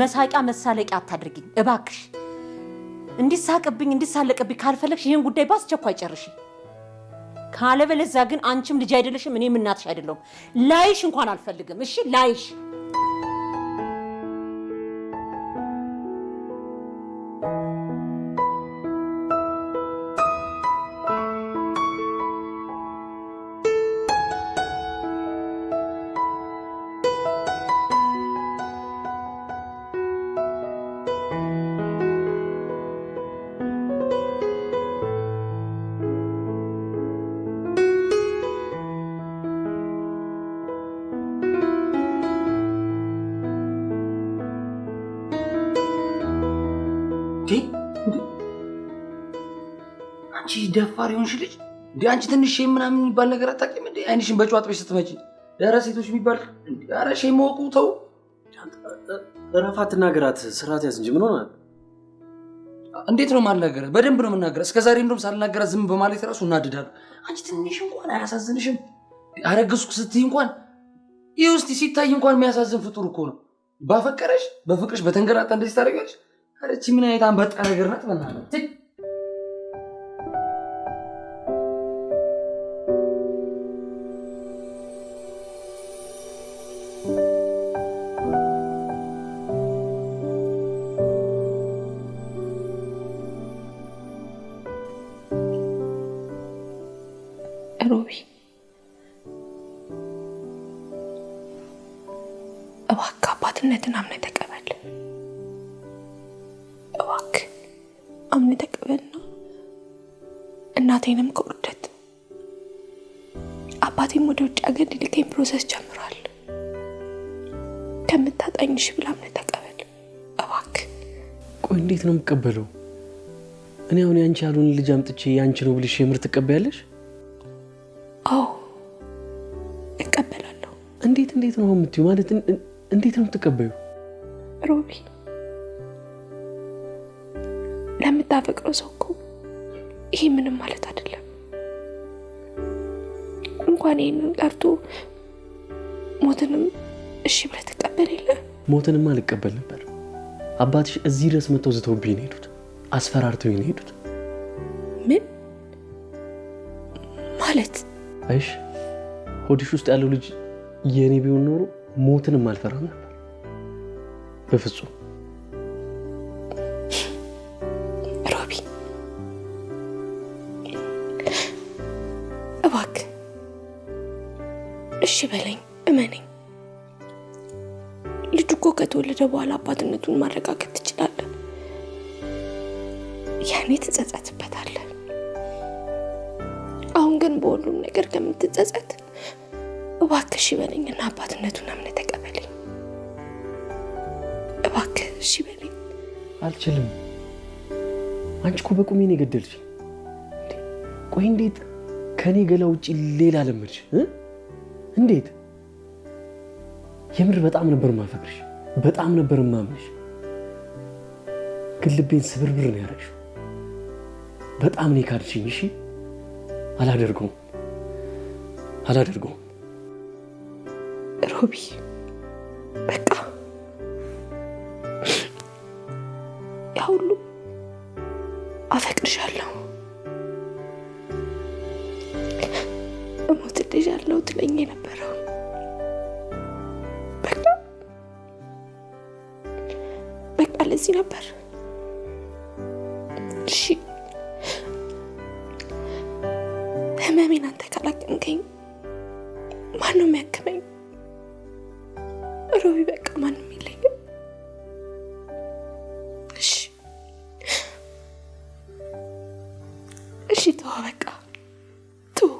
Speaker 7: መሳቂያ መሳለቂያ አታድርጊኝ እባክሽ። እንዲሳቅብኝ እንዲሳለቅብኝ ካልፈለግሽ ይህን ጉዳይ በአስቸኳይ ጨርሺ። ካለበለዚያ ግን አንቺም ልጅ አይደለሽም፣ እኔም እናትሽ አይደለሁም። ላይሽ እንኳን አልፈልግም። እሺ ላይሽ።
Speaker 3: እንዴ አንቺ ደፋር የሆንሽ ልጅ እንዴ! አንቺ ትንሽ shame ምናምን የሚባል ነገር አታውቂም እንዴ? አይንሽን በጨው አጥበሽ ስትመጪ ኧረ ሴቶች የሚባል ኧረ shame ወቁ ተው።
Speaker 2: እረፍ፣ አትናገራት። ስርዓት ያዝ እንጂ ምን ሆነሃል?
Speaker 3: እንዴት ነው የማልናገረ? በደንብ ነው የምናገረ። እስከ ዛሬ እንደውም ሳልናገራት ዝም በማለት ራሱ እናድዳለሁ። አንቺ ትንሽ እንኳን አያሳዝንሽም? አረገዝኩ ስትይ እንኳን ይህ ውስጥ ሲታይ እንኳን የሚያሳዝን ፍጡር እኮ ነው። ባፈቀረሽ በፍቅርሽ በተንገላጣ እንደዚህ ታደርጊያለሽ? ኧረ ይህቺ ምን አይነት አንበጣ ነገር ናት? በእናትህ
Speaker 5: ሮቢ እባክህ አባትነትን አምነህ ተቀበል። እባክህ አምነህ ተቀበልና እናቴንም ከውርደት አባቴም ወደ ውጭ ሀገር ሊልከኝ process ጀምሯል። ከምታጣኝ እሺ ብለህ አምነህ ተቀበል እባክህ።
Speaker 2: ቆይ እንዴት ነው የምቀበለው? እኔ አሁን ያንቺ ያልሆነ ልጅ አምጥቼ ያንቺ ነው ብልሽ የምር ትቀበያለሽ?
Speaker 5: አዎ እቀበላለሁ።
Speaker 2: እንዴት እንዴት ነው የምትይው? ማለት እንዴት ነው የምትቀበዩ?
Speaker 5: ሮቢ ለምታፈቅረው ሰው እኮ ይሄ ምንም ማለት አይደለም። እንኳን ይሄንን ቀርቶ ሞትንም እሺ ብለህ ትቀበል የለ?
Speaker 2: ሞትንማ አልቀበል ነበር። አባትሽ እዚህ ድረስ መጥተው ዝተውብኝ ነው የሄዱት። አስፈራርተውኝ ነው የሄዱት።
Speaker 5: ምን ማለት?
Speaker 2: አይሽ ሆድሽ ውስጥ ያለው ልጅ የእኔ ቢሆን ኖሮ ሞትንም አልፈራም ነበር በፍጹም።
Speaker 5: ሮቢ እባክህ እሺ በለኝ፣ እመነኝ። ልጁ እኮ ከተወለደ በኋላ አባትነቱን ማረጋገጥ ትችላለህ። ያኔ ትጸጸትበታለህ። አሁን ግን በሁሉም ነገር ከምትጸጸት እባክህ እሺ በለኝና አባትነቱን አምነህ ተቀበለኝ። እባክህ እሺ በለኝ።
Speaker 2: አልችልም። አንቺ እኮ በቁሜ ነው የገደልሽኝ። ቆይ እንዴት ከኔ ገላ ውጪ ሌላ ለመድሽ? እንዴት? የምር በጣም ነበር ማፈቅርሽ፣ በጣም ነበር ማምንሽ። ግን ልቤን ስብርብር ነው ያደረግሽው። በጣም ነው የካድሽኝ። እሺ አላደርገውም፣ አላደርገውም።
Speaker 5: ሮቢ በቃ ያ ሁሉ አፈቅርሻለሁ፣ እሞትልሻለሁ ትለኝ የነበረው በቃ በቃ ለዚህ ነበር። እሺ ህመሜን አንተ ካላከምከኝ ማን ነው የሚያክመኝ? ሮቢ በቃ ማንም የለኝም። እሺ እሺ ተው በቃ ተው።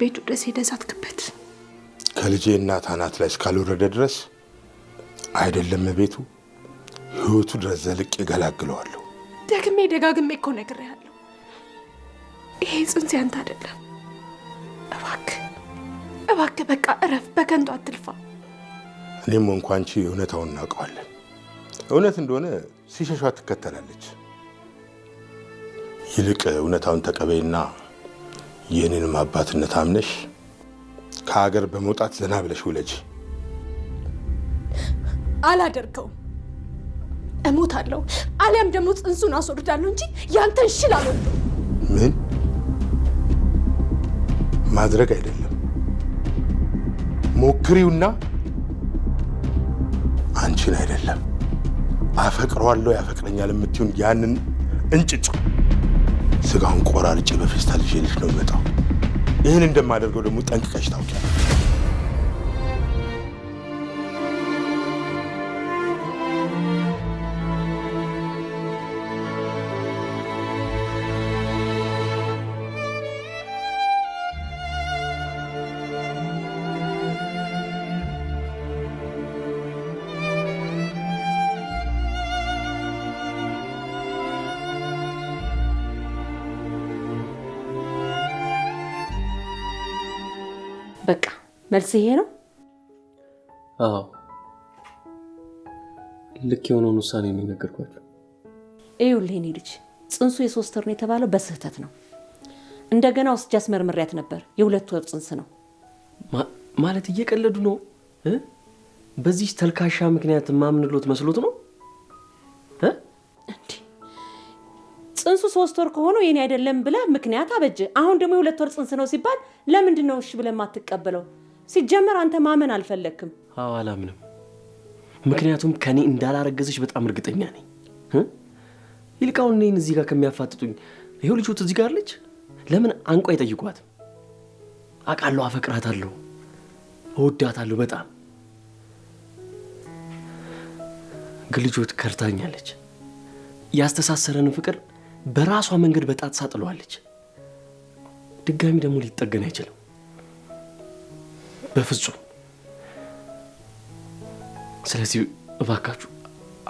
Speaker 5: ቤቱ ድረስ ሄደህ ዛትክበት?
Speaker 6: ከልጄ እናት አናት ላይ እስካልወረደ ድረስ አይደለም ቤቱ ህይወቱ ድረስ ዘልቄ እገላግለዋለሁ።
Speaker 5: ደግሜ ደጋግሜ እኮ ነግሬሃለሁ። ይሄ ጽንስ ያንተ አይደለም። እባክህ እባክህ በቃ እረፍ፣ በከንቱ አትልፋ።
Speaker 6: እኔም እንኳ አንቺ እውነታውን እናውቀዋለን። እውነት እንደሆነ ሲሸሿ ትከተላለች። ይልቅ እውነታውን ተቀበይና የእኔንም አባትነት አምነሽ ከሀገር በመውጣት ዘና ብለሽ ውለጂ።
Speaker 5: አላደርገውም። እሞታለሁ፣ አሊያም ደግሞ ጽንሱን አስወርዳለሁ እንጂ ያንተን ሽል አልወልደውም።
Speaker 6: ምን ማድረግ አይደለም ሞክሪውና አንቺን አይደለም አፈቅረዋለሁ ያፈቅረኛል የምትይውን ያንን እንጭጭ ስጋውን ቆራርጬ በፌስታል ይዤልሽ ነው የምመጣው። ይህን እንደማደርገው ደግሞ ጠንቅቀሽ ታውቂያለሽ።
Speaker 7: በቃ መልስ ይሄ ነው።
Speaker 2: አዎ ልክ የሆነውን ውሳኔ ነው የነገርኳቸው።
Speaker 7: ይኸውልህ የእኔ ልጅ ጽንሱ የ3 ወር ነው የተባለው በስህተት ነው። እንደገና ወስጄ አስመርምሬያት ነበር። የ2 ወር ጽንስ ነው።
Speaker 2: ማለት እየቀለዱ ነው? በዚህ ተልካሻ ምክንያት ማምንሎት መስሎት ነው?
Speaker 7: እንዴ ጽንሱ 3 ወር ከሆነው የኔ አይደለም ብለህ ምክንያት አበጀ። አሁን ደግሞ የ2 ወር ጽንስ ነው ሲባል ለምንድን ነው እሺ ብለህ የማትቀበለው? ሲጀመር አንተ ማመን አልፈለክም።
Speaker 2: አዎ አላምንም። ምክንያቱም ከኔ እንዳላረገዘች በጣም እርግጠኛ ነኝ። ይልቅ አሁን እኔን እዚህ ጋር ከሚያፋጥጡኝ ይኸው ልጆት እዚህ ጋር አለች። ለምን አንቋ አይጠይቋትም? አውቃለሁ፣ አፈቅራታለሁ፣ እወዳታለሁ በጣም ግን ልጆት ከርታኛለች። ያስተሳሰረንን ፍቅር በራሷ መንገድ በጣጥሳ ጥለዋለች። ድጋሚ ደግሞ ሊጠገን አይችልም በፍጹም። ስለዚህ እባካችሁ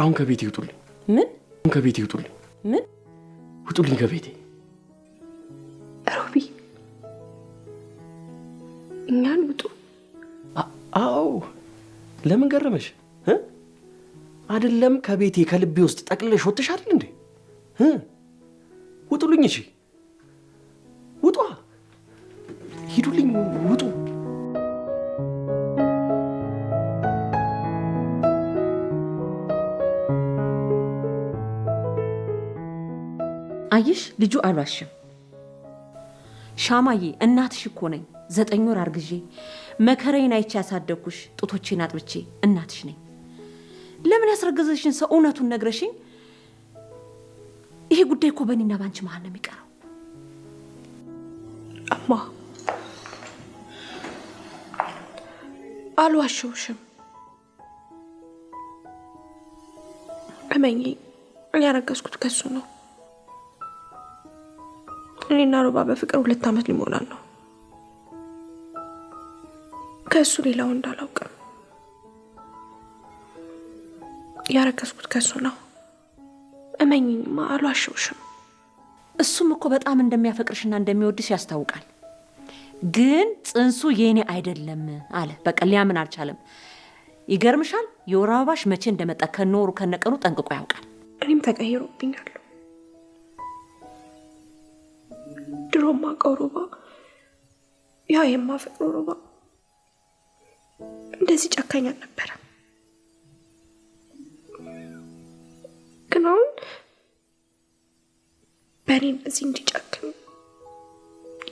Speaker 2: አሁን ከቤቴ ይውጡልኝ።
Speaker 7: ምን?
Speaker 2: አሁን ከቤቴ ይውጡልኝ።
Speaker 7: ምን?
Speaker 2: ውጡልኝ ከቤቴ።
Speaker 5: ሮቢ እኛን ውጡ?
Speaker 2: አዎ ለምን ገረመሽ? አይደለም ከቤቴ ከልቤ ውስጥ ጠቅልለሽ ወጥተሽ አይደል እንዴ? ውጡልኝ! እሺ ውጧ! ሂዱልኝ! ውጡ!
Speaker 7: አየሽ ልጁ አልዋሽም። ሻማዬ እናትሽ እኮ ነኝ። 9 ወር አርግዤ መከራዬን አይቼ ያሳደግኩሽ፣ ጡቶቼን አጥብቼ እናትሽ ነኝ። ለምን ያስረገዘሽን ሰው እውነቱን ነግረሽኝ? ይሄ ጉዳይ እኮ በእኔና ባንቺ መሀል ነው የሚቀረው።
Speaker 5: እማ አልዋሸሁሽም። እመኚ ያረገዝኩት ከሱ ነው። እኔና ሮባ በፍቅር 2 ዓመት ሊሞላን ነው። ከሱ ሌላ ወንድ አላውቅም። ያረገዝኩት ከሱ ነው። እመኚኝማ አልዋሸሁሽም።
Speaker 7: እሱም እኮ በጣም እንደሚያፈቅርሽና እንደሚወድሽ ያስታውቃል። ግን ጽንሱ የኔ አይደለም አለ። በቃ ሊያምን አልቻለም። ይገርምሻል፣ የወር አበባሽ መቼ እንደመጣ ከነወሩ ከነቀኑ ጠንቅቆ ያውቃል።
Speaker 5: እኔም ተቀይሮብኛል። ድሮ ማውቀው ሮባ፣ ያ የማፈቅረው ሮባ እንደዚህ ጨካኝ አልነበረም። ግን አሁን በእኔ እንደዚህ እንዲጨክን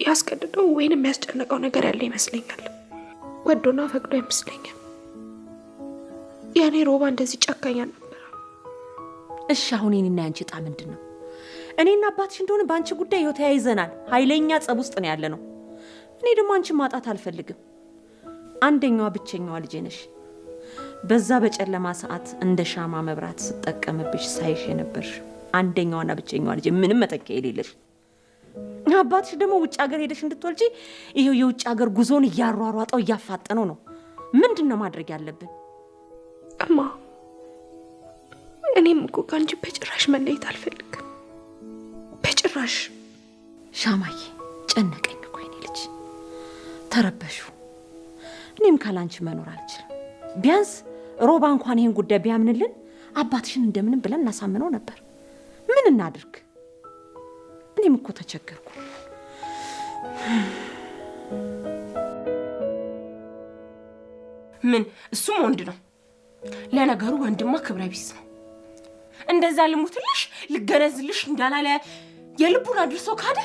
Speaker 5: ያስገድደው ወይንም ያስጨነቀው ነገር ያለ ይመስለኛል። ወዶና ፈቅዶ አይመስለኝም። ያኔ ሮባ እንደዚህ ጨካኝ አልነበረም።
Speaker 7: እሺ አሁን የኔና ያንቺ ዕጣ ምንድን ነው? እኔና አባትሽ እንደሆነ በአንቺ ጉዳይ ይኸው ተያይዘናል። ኃይለኛ ጸብ ውስጥ ነው ያለነው። እኔ ደግሞ አንቺን ማጣት አልፈልግም። አንደኛዋ ብቸኛዋ ልጄ ነሽ። በዛ በጨለማ ሰዓት እንደ ሻማ መብራት ስጠቀምብሽ ሳይሽ የነበርሽ አንደኛዋና ብቸኛዋ ልጄ፣ ምንም መተኪያ የሌለሽ። አባትሽ ደግሞ ውጭ ሀገር ሄደሽ እንድትወልጂ ይሄው የውጭ ሀገር ጉዞን እያሯሯጠው እያፋጠነው ነው። ምንድን ነው ማድረግ ያለብን?
Speaker 5: እማ እኔም እኮ ከአንቺ በጭራሽ መለየት አልፈልግም። በጭራሽ።
Speaker 7: ሻማዬ ጨነቀኝ እኮ የኔ ልጅ፣ ተረበሹ። እኔም ካላንቺ መኖር አልችልም። ቢያንስ ሮባ እንኳን ይህን ጉዳይ ቢያምንልን አባትሽን እንደምንም ብለን እናሳምነው ነበር። ምን እናድርግ? እኔም እኮ ተቸገርኩ።
Speaker 4: ምን እሱም ወንድ ነው። ለነገሩ ወንድማ ክብረ ቢስ ነው። እንደዛ ልሙትልሽ ልገነዝልሽ እንዳላለ የልቡን አድርሶ ካደ።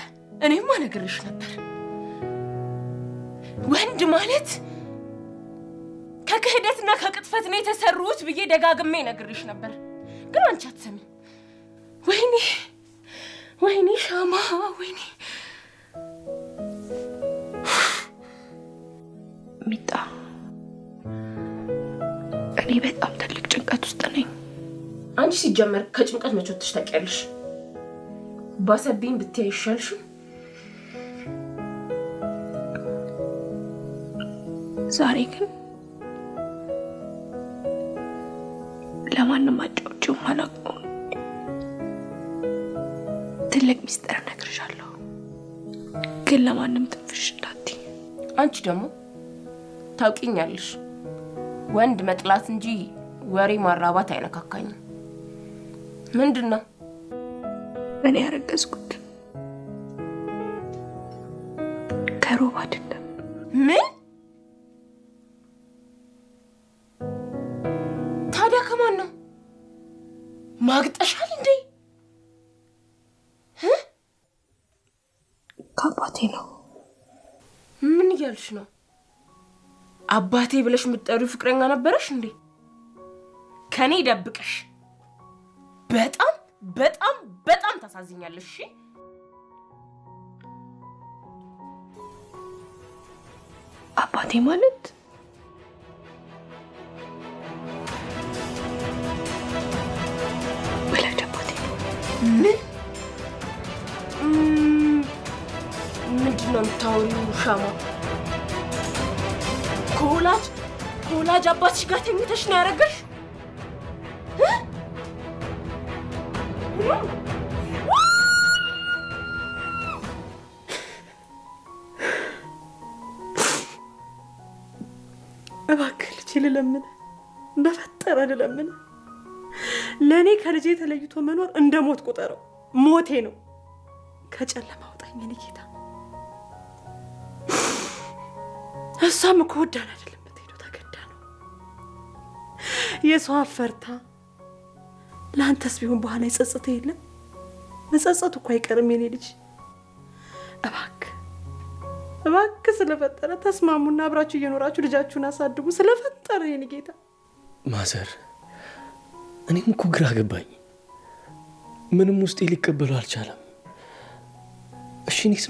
Speaker 4: እኔማ ነግሬሽ ነበር። ወንድ ማለት ከክህደትና ከቅጥፈት ነው የተሰሩት ብዬ ደጋግሜ ነግሬሽ ነበር፣ ግን አንቺ አትሰሚም። ወይኔ ወይኔ ሻማ ወይኔ።
Speaker 5: ሚጣ፣ እኔ በጣም ትልቅ ጭንቀት ውስጥ ነኝ።
Speaker 4: አንቺ ሲጀመር ከጭንቀት መቼ ወጥተሽ ታውቂያለሽ? ባሰብኝ ብትይ አይሻልሽም?
Speaker 5: ዛሬ ግን ለማንም አጫውቼው አላውቀውም። ትልቅ ሚስጥር እነግርሻለሁ፣ ግን ለማንም ትንፍሽ እንዳትይ።
Speaker 4: አንቺ ደግሞ ታውቂኛለሽ፣ ወንድ መጥላት እንጂ ወሬ ማራባት አይነካካኝም። ምንድን ነው?
Speaker 5: እኔ ያረገዝኩት ከሮብ አይደለም።
Speaker 4: ምን? ታዲያ ከማን ነው? ማግጠሻል እንዴ?
Speaker 5: ከአባቴ ነው።
Speaker 4: ምን እያልሽ ነው? አባቴ ብለሽ የምትጠሪው ፍቅረኛ ነበረሽ እንዴ? ከኔ ደብቀሽ። በጣም በጣም በጣም ታሳዝኛለሽ። እሺ
Speaker 5: አባቴ ማለት ወላጅ አባቴ ነው።
Speaker 4: ምን ምንድን ነው የምታወሪው? ሻማ ከወላጅ አባትሽ ጋር ተኝተሽ ነው ያረገሽ?
Speaker 7: እባክህ ልጄ ልለምንህ፣ በፈጠረ ልለምንህ። ለእኔ ከልጄ ተለይቶ መኖር እንደ ሞት ቁጠረው፣ ሞቴ ነው። ከጨለማ አውጣኝ የኔ ጌታ። እሷም እኮ ወዳን አይደለም የምትሄደው፣ ተገዳ ነው። የሰው አፈርታ ለአንተስ ቢሆን በኋላ የጸጸተ የለም። መጸጸቱ እኮ አይቀርም የኔ ልጅ። እባክህ እባክህ ስለፈጠረ ተስማሙና አብራችሁ እየኖራችሁ ልጃችሁን አሳድጉ። ስለፈጠረ የኔ ጌታ።
Speaker 2: ማዘር፣ እኔም እኮ ግራ ገባኝ። ምንም ውስጤ ሊቀበሉ አልቻለም። እሺ እኔስ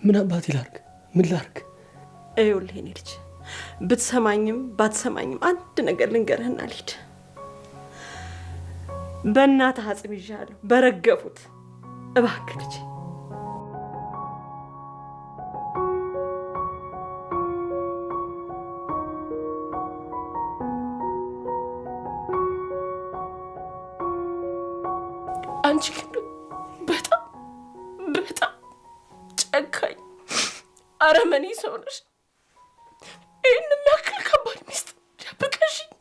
Speaker 2: ምን አባቴ ላርግ? ምን ላርግ?
Speaker 7: ይኸውልህ የኔ ልጅ ብትሰማኝም ባትሰማኝም አንድ ነገር ልንገርህና ልሂድ። በእናትህ አጽም ይዣለሁ በረገፉት። እባክህ ልጅ
Speaker 4: አንቺ ግን በጣም በጣም ጨካኝ አረመኔ ሰው ነሽ። ይህን የሚያክል ከባድ ሚስጥር ደብቀሽኝ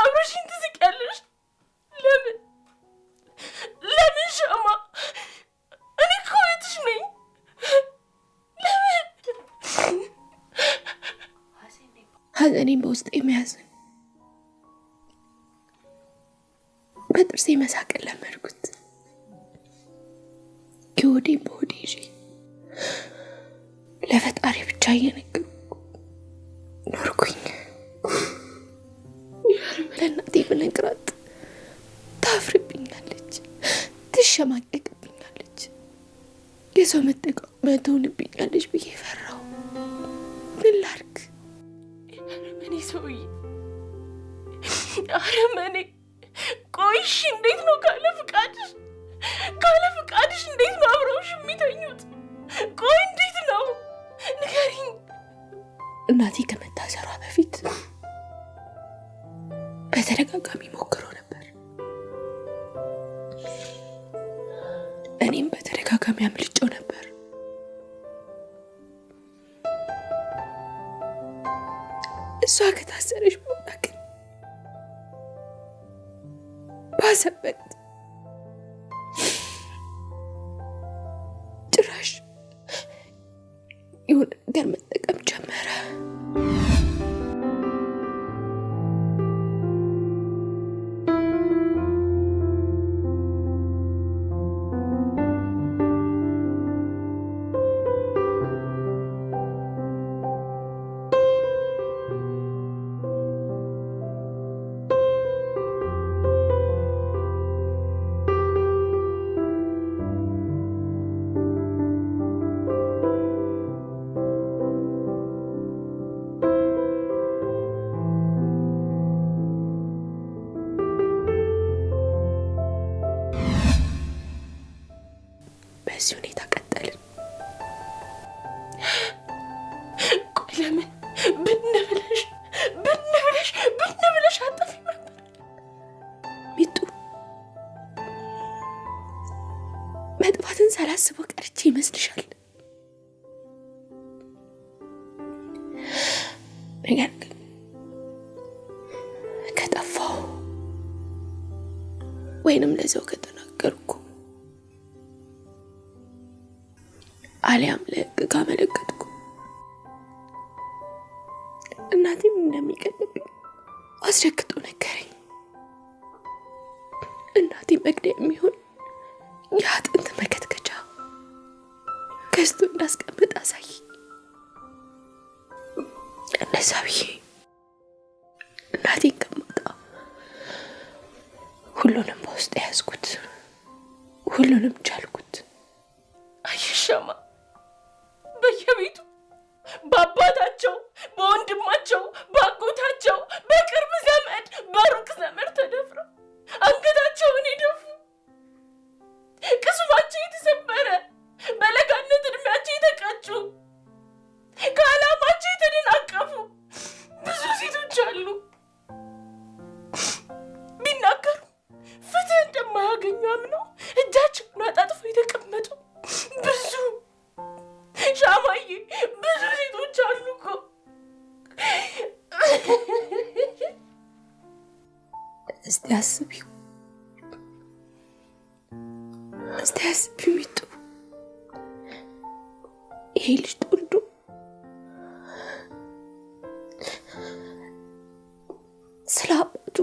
Speaker 4: አብረሽኝ ትስቂያለሽ። ለምን ለምን ሻማ? እኔ እኮ እህትሽ ነኝ። ለምን?
Speaker 5: ሐዘኔን በውስጤ መያዝን በጥርሴ መሳቅን ለመድኩት። የሆዴን በሆዴ ይዤ ለፈጣሪ ብቻ እየነገርኩ ኖርኩኝ። ለእናቴ ብነግራት ታፍርብኛለች፣ ትሸማቀቅብኛለች፣ የሰው መጠቋቋሚያ ትሆንብኛለች ብዬ ፈራሁ። ምን ላድርግ?
Speaker 4: አረመኔ ሰውዬ፣ አረመኔ! ቆይ እሺ፣ እንዴት ነው ካለ ፍቃድሽ ካለ ፍቃድሽ እንዴት ነው አብረውሽ የሚተኙት? ቆይ እንዴት ነው ንገሪኝ።
Speaker 5: እናቴ ከመታሰሯ በፊት በተደጋጋሚ ሞክሮ ነበር። እኔም በተደጋጋሚ አምልጬው ነበር። እሷ ከታሰረች በኋላ ግን ባሰበት። ጭራሽ የሆነ ነገር መጠቀም ጀመረ። በዚህ ሁኔታ ቀጠልን።
Speaker 4: ቆይ ለምን ብን ብለሽ ብን ብለሽ ብን ብለሽ አጠፊም ነበር?
Speaker 5: ሚጡ መጥፋትን ሳላስበው ቀርቼ ይመስልሻል? ነገር ግን ከጠፋሁ ወይንም ለሰው ከተናገርኩ አሊያም ለሕግ ካመለከትኩ እናቴም እንደሚቀልብኝ አስረግጦ ነገረኝ። እናቴ መግደያ የሚሆን የአጥንት መከትከቻ ገዝቶ እንዳስቀምጥ አሳየኝ። እንደዛ ብዬ እናቴን ከማጣ ሁሉንም በውስጥ ያዝኩት፣ ሁሉንም ቻልኩት።
Speaker 4: አየሻማ በየቤቱ በአባታቸው፣ በወንድማቸው፣ በአጎታቸው፣ በቅርብ ዘመድ፣ በሩቅ ዘመድ ተደፍረው አንገታቸውን የደፉ፣ ቅስማቸው የተሰበረ፣ በለጋነት እድሜያቸው የተቀጩ፣ ከዓላማቸው የተደናቀፉ ብዙ ሴቶች አሉ። ቢናገሩ ፍትህ እንደማያገኙ አምነው እጃቸውን አጣጥፈው የተቀመጡ ብዙ ሻማዬ፣ ብዙ ሴቶች አሉ እኮ።
Speaker 5: እስቲ አስቢው፣ እስቲ አስቢው ሚጡ፣ ይሄ ልጅ ተወልዶ ስለ አባቱ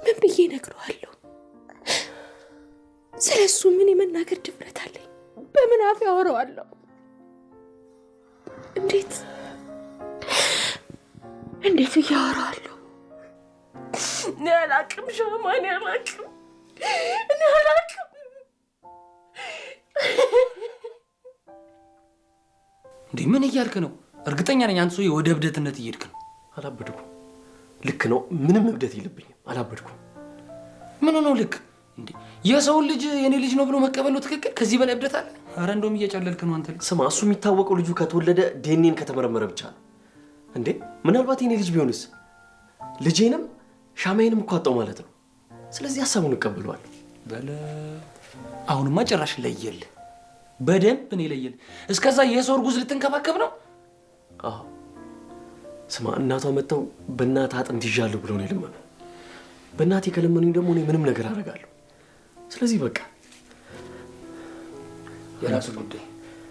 Speaker 5: ምን ብዬ እነግረዋለሁ? ስለ እሱ ምን የመናገር ድፍረት አለኝ? በምን አፍ ያወራዋለሁ? እንዴት እንዴት ብዬ አወራዋለሁ?
Speaker 4: እኔ አላቅም ሻማ፣ እኔ አላቅም፣ እኔ አላቅም።
Speaker 3: እንዴ ምን እያልክ ነው? እርግጠኛ ነኝ አንተ ሰውዬ ወደ እብደትነት እየሄድክ ነው።
Speaker 2: አላበድኩም። ልክ ነው። ምንም እብደት የለብኝም። አላበድኩም።
Speaker 3: ምን ሆነው ልክ እንዴ? የሰውን ልጅ የኔ ልጅ ነው ብሎ መቀበል ነው ትክክል? ከዚህ በላይ እብደት አለ? አረ እንደውም እየጨለልክ ነው አንተ ልጅ።
Speaker 2: ስማ፣ እሱ የሚታወቀው ልጁ ከተወለደ ዲኤንኤን ከተመረመረ ብቻ ነው። እንዴ ምናልባት የኔ ልጅ ቢሆንስ? ልጄንም ሻማዬንም እኮ አጣው ማለት ነው። ስለዚህ ሀሳቡን እቀበለዋለሁ።
Speaker 3: በለ አሁንማ ጭራሽ ለየልህ፣ በደንብ ነው የለየልህ። እስከዛ የሰው እርጉዝ ልትንከባከብ ነው?
Speaker 2: አዎ። ስማ፣ እናቷ መጥተው በእናትህ አጥንት ይዣለሁ ብለው ነው የለመኑ። በእናቴ ከለመኑኝ ደግሞ እኔ ምንም ነገር አደርጋለሁ። ስለዚህ በቃ
Speaker 3: የራሱ ጉዳይ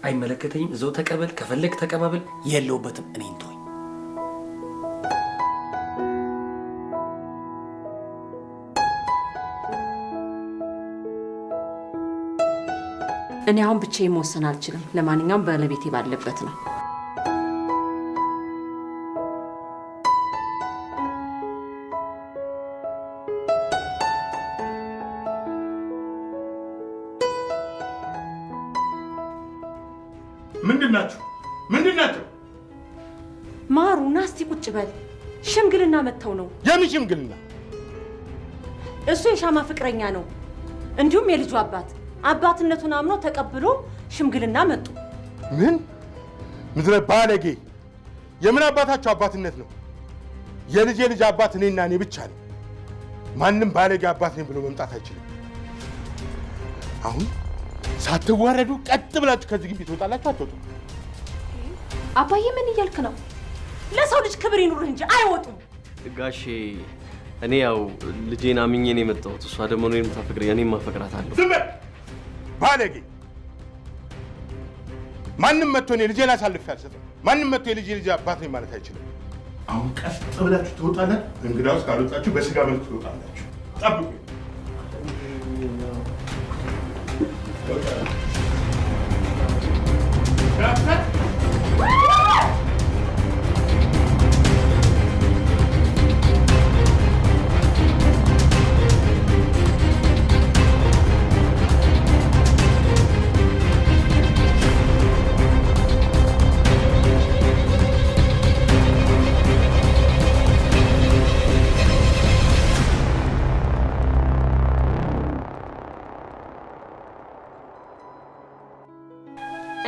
Speaker 3: አይመለከተኝም። እዛው ተቀበል፣ ከፈለግ ተቀባበል። የለውበትም። እኔን ተወኝ።
Speaker 7: እኔ አሁን ብቻዬን መወሰን አልችልም። ለማንኛውም ባለቤቴ ባለበት ነው።
Speaker 6: ምንድን ናችሁ? ምንድን ናቸው?
Speaker 7: ማሩ ና እስቲ ቁጭ በል። ሽምግልና መጥተው ነው።
Speaker 6: የምን ሽምግልና?
Speaker 7: እሱ የሻማ ፍቅረኛ ነው። እንዲሁም የልጁ አባት አባትነቱን አምኖ ተቀብሎ ሽምግልና መጡ።
Speaker 6: ምን ምድረ ባለጌ! የምን አባታቸው አባትነት ነው? የልጄ ልጅ አባት እኔና እኔ ብቻ ነኝ። ማንም ባለጌ አባት ነኝ ብሎ መምጣት አይችልም። አሁን ሳትዋረዱ ቀጥ ብላችሁ ከዚህ ግቢ ትወጣላችሁ። አትወጡም?
Speaker 5: አባዬ ምን እያልክ ነው?
Speaker 7: ለሰው ልጅ ክብር ይኑርህ እንጂ አይወጡም።
Speaker 2: ጋሼ እኔ ያው ልጄን አምኜ ነው የመጣሁት። እሷ ደግሞ እኔን የምታፈቅረኝ እኔም አፈቅራታለሁ።
Speaker 6: ዝም በል ባለጌ! ማንም መጥቶ እኔ ልጄን አሳልፌ አልሰጥም። ማንም መጥቶ የልጄ ልጅ አባት ነኝ ማለት አይችልም። አሁን ቀጥ ብላችሁ ትወጣላችሁ። እንግዳውስ ካልወጣችሁ በስጋ መልክ ትወጣላችሁ። ጠብቁ።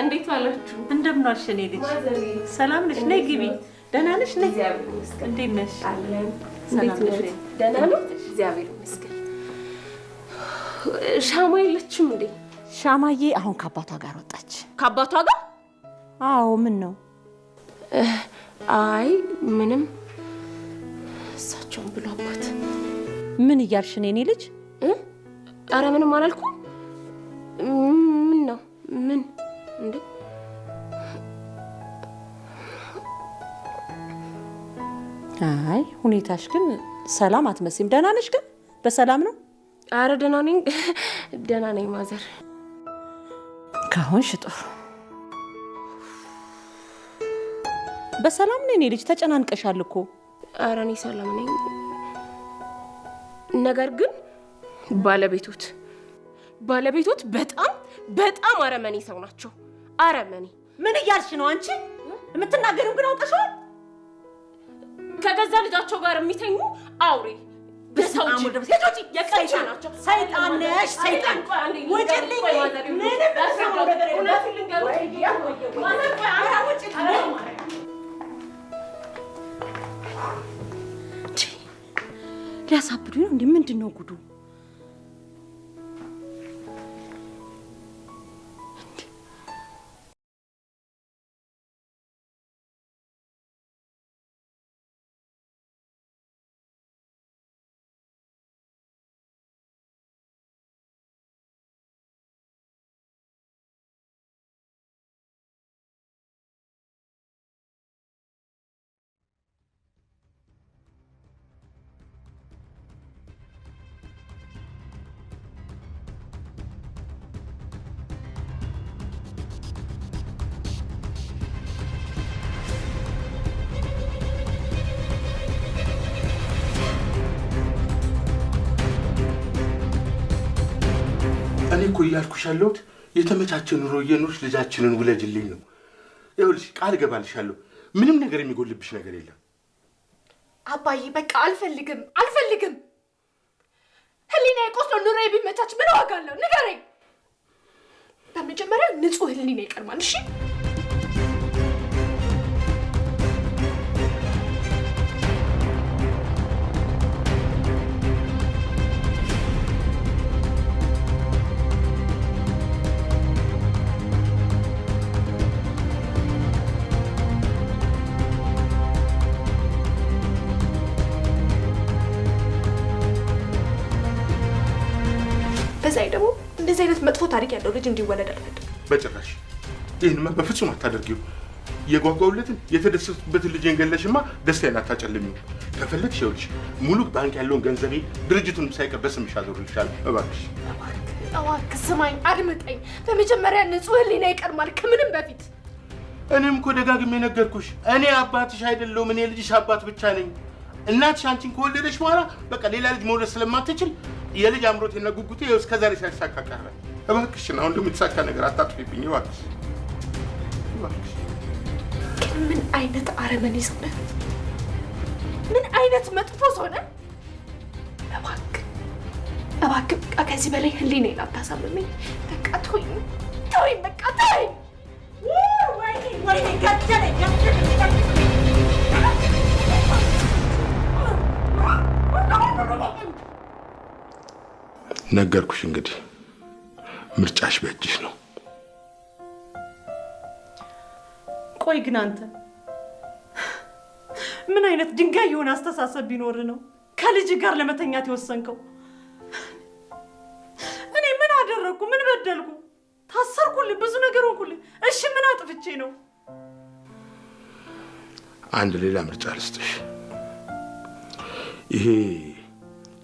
Speaker 4: እንዴት ዋላችሁ?
Speaker 7: እንደምን ዋልሽ የኔ ልጅ? ሰላም ነሽ? ነይ ግቢ። ደህና ነሽ? ነይ። እንዴት ነሽ?
Speaker 4: እንዴት ነሽ? ደህና ነው፣ እግዚአብሔር ይመስገን። ሻማ የለችም እንዴ?
Speaker 7: ሻማዬ አሁን ከአባቷ ጋር ወጣች።
Speaker 4: ከአባቷ ጋር?
Speaker 7: አዎ። ምን ነው?
Speaker 4: አይ ምንም፣ እሳቸውን ብሎ አባት።
Speaker 7: ምን እያልሽ ነው የኔ ልጅ?
Speaker 4: ኧረ ምንም አላልኩም። ምን ነው ምን እንዴ?
Speaker 7: አይ ሁኔታሽ ግን ሰላም አትመስይም። ደህና ነሽ ግን? በሰላም ነው?
Speaker 4: አረ ደህና ነኝ፣ ደህና ነኝ ማዘር።
Speaker 7: ከሆንሽ ጥሩ። በሰላም ነው የኔ ልጅ? ተጨናንቀሻል እኮ።
Speaker 4: አረ እኔ ሰላም ነኝ። ነገር ግን ባለቤቶት በጣም በጣም አረመኔ ሰው ናቸው። አረመኔ።
Speaker 7: ምን እያልሽ ነው አንቺ? የምትናገሪው ግን አውቀሽዋል?
Speaker 4: ከገዛ ልጃቸው ጋር የሚተኙ አውሬ የቀቻ ናቸው።
Speaker 7: ሰይጣን ነሽ፣ ሰይጣን። ውጭልኝ! ምንም ነገር ሊያሳብዱኝ ነው እንዴ? ምንድን ነው ጉዱ?
Speaker 6: እኔ እኮ እያልኩሽ ያለሁት የተመቻቸ ኑሮ እየኖርሽ ልጃችንን ውለጅልኝ ነው። ይኸውልሽ ቃል እገባልሻለሁ፣ ምንም ነገር የሚጎልብሽ ነገር የለም።
Speaker 5: አባዬ በቃ አልፈልግም፣ አልፈልግም። ህሊናዬ ቆስሎ ኑሮዬ ቢመቻች ምን ዋጋ አለው? ንገረኝ። በመጀመሪያ ንጹህ ህሊና ይቀድማል። እሺ በዛይ ደግሞ እንደዚህ አይነት መጥፎ ታሪክ ያለው ልጅ እንዲወለድ አልፈልግም።
Speaker 6: በጭራሽ ይህንማ በፍጹም አታደርጊው። የጓጓሁለትን የተደሰቱበትን ልጄን ገለሽማ ደስታዬን አታጨልሚው። ከፈለግሽ ይኸውልሽ ሙሉ ባንክ ያለውን ገንዘቤ ድርጅቱንም ሳይቀር በስምሽ አዞርልሻለሁ። እባክሽ
Speaker 5: እባክህ ስማኝ፣ አድምጠኝ። በመጀመሪያ ንጹህ ህሊና ይቀድማል ከምንም በፊት።
Speaker 6: እኔም እኮ ደጋግሜ ነገርኩሽ፣ እኔ አባትሽ አይደለሁም። እኔ ልጅሽ አባት ብቻ ነኝ። እናትሽ አንቺን ከወለደች በኋላ በቃ ሌላ ልጅ መውለድ ስለማትችል የልጅ አምሮቴና ጉጉቴ ይኸው እስከ ዛሬ ሳይሳካ ቀረ። እባክሽን አሁን ደግሞ የተሳካ ነገር አታጥፊብኝ። እባክሽ እባክሽ።
Speaker 5: ግን ምን አይነት አረመኔ ሰው ነህ? ምን አይነት መጥፎ ሰው ነህ? እባክህ እባክህ በቃ ከዚህ በላይ ህሊናዬን አታሳምመኝ። በቃ ተወኝ፣ ተወኝ፣ በቃ ተወኝ።
Speaker 7: ወይኔ ወይኔ፣ ገደለኝ ገደለኝ።
Speaker 6: ነገርኩሽ። እንግዲህ ምርጫሽ በእጅሽ ነው።
Speaker 7: ቆይ ግን አንተ ምን አይነት ድንጋይ የሆነ አስተሳሰብ ቢኖር ነው ከልጅ ጋር ለመተኛት የወሰንከው? እኔ ምን አደረግኩ? ምን በደልኩ? ታሰርኩልህ፣ ብዙ ነገር ሆንኩልህ። እሺ ምን አጥፍቼ ነው?
Speaker 6: አንድ ሌላ ምርጫ ልስጥሽ። ይሄ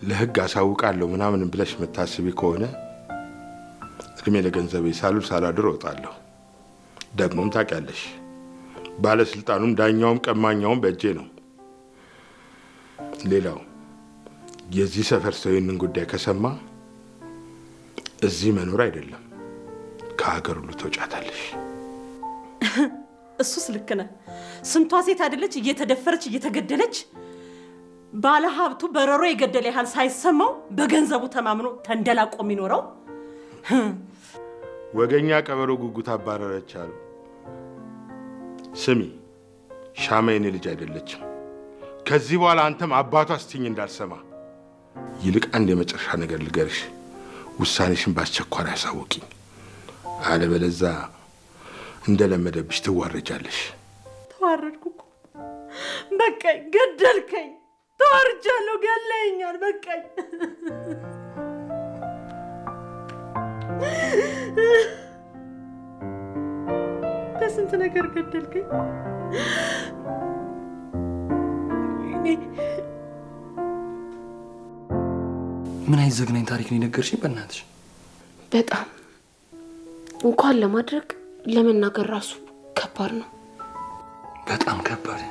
Speaker 6: ለህግ አሳውቃለሁ ምናምን ብለሽ የምታስቢ ከሆነ እድሜ ለገንዘቤ ሳሉል ሳላድር እወጣለሁ። ደግሞም ታውቂያለሽ፣ ባለስልጣኑም ዳኛውም ቀማኛውም በእጄ ነው። ሌላው የዚህ ሰፈር ሰው ይህንን ጉዳይ ከሰማ እዚህ መኖር አይደለም ከሀገር ሁሉ ተውጫታለሽ።
Speaker 7: እሱስ ልክ ነህ። ስንቷ ሴት አይደለች እየተደፈረች እየተገደለች፣ ባለ ሀብቱ በረሮ የገደለ ያህል ሳይሰማው በገንዘቡ ተማምኖ ተንደላቆ የሚኖረው።
Speaker 6: ወገኛ ቀበሮ ጉጉት አባረረች አሉ። ስሚ፣ ሻማ የኔ ልጅ አይደለችም። ከዚህ በኋላ አንተም አባቷ ስትኝ እንዳልሰማ። ይልቅ አንድ የመጨረሻ ነገር ልገርሽ፣ ውሳኔሽን በአስቸኳይ አሳውቂኝ። አለበለዛ እንደለመደብሽ ትዋረጃለሽ።
Speaker 7: ተዋረድኩ እኮ በቃኝ፣ ገደልከኝ። ተዋርጃለሁ፣ ገለኸኛል። በቃኝ። በስንት ነገር ገደልከኝ።
Speaker 3: ምን አይነት ዘግናኝ ታሪክ ነው የነገርሽኝ? በእናትሽ
Speaker 4: በጣም እንኳን ለማድረግ ለመናገር ራሱ ከባድ ነው።
Speaker 3: በጣም ከባድ።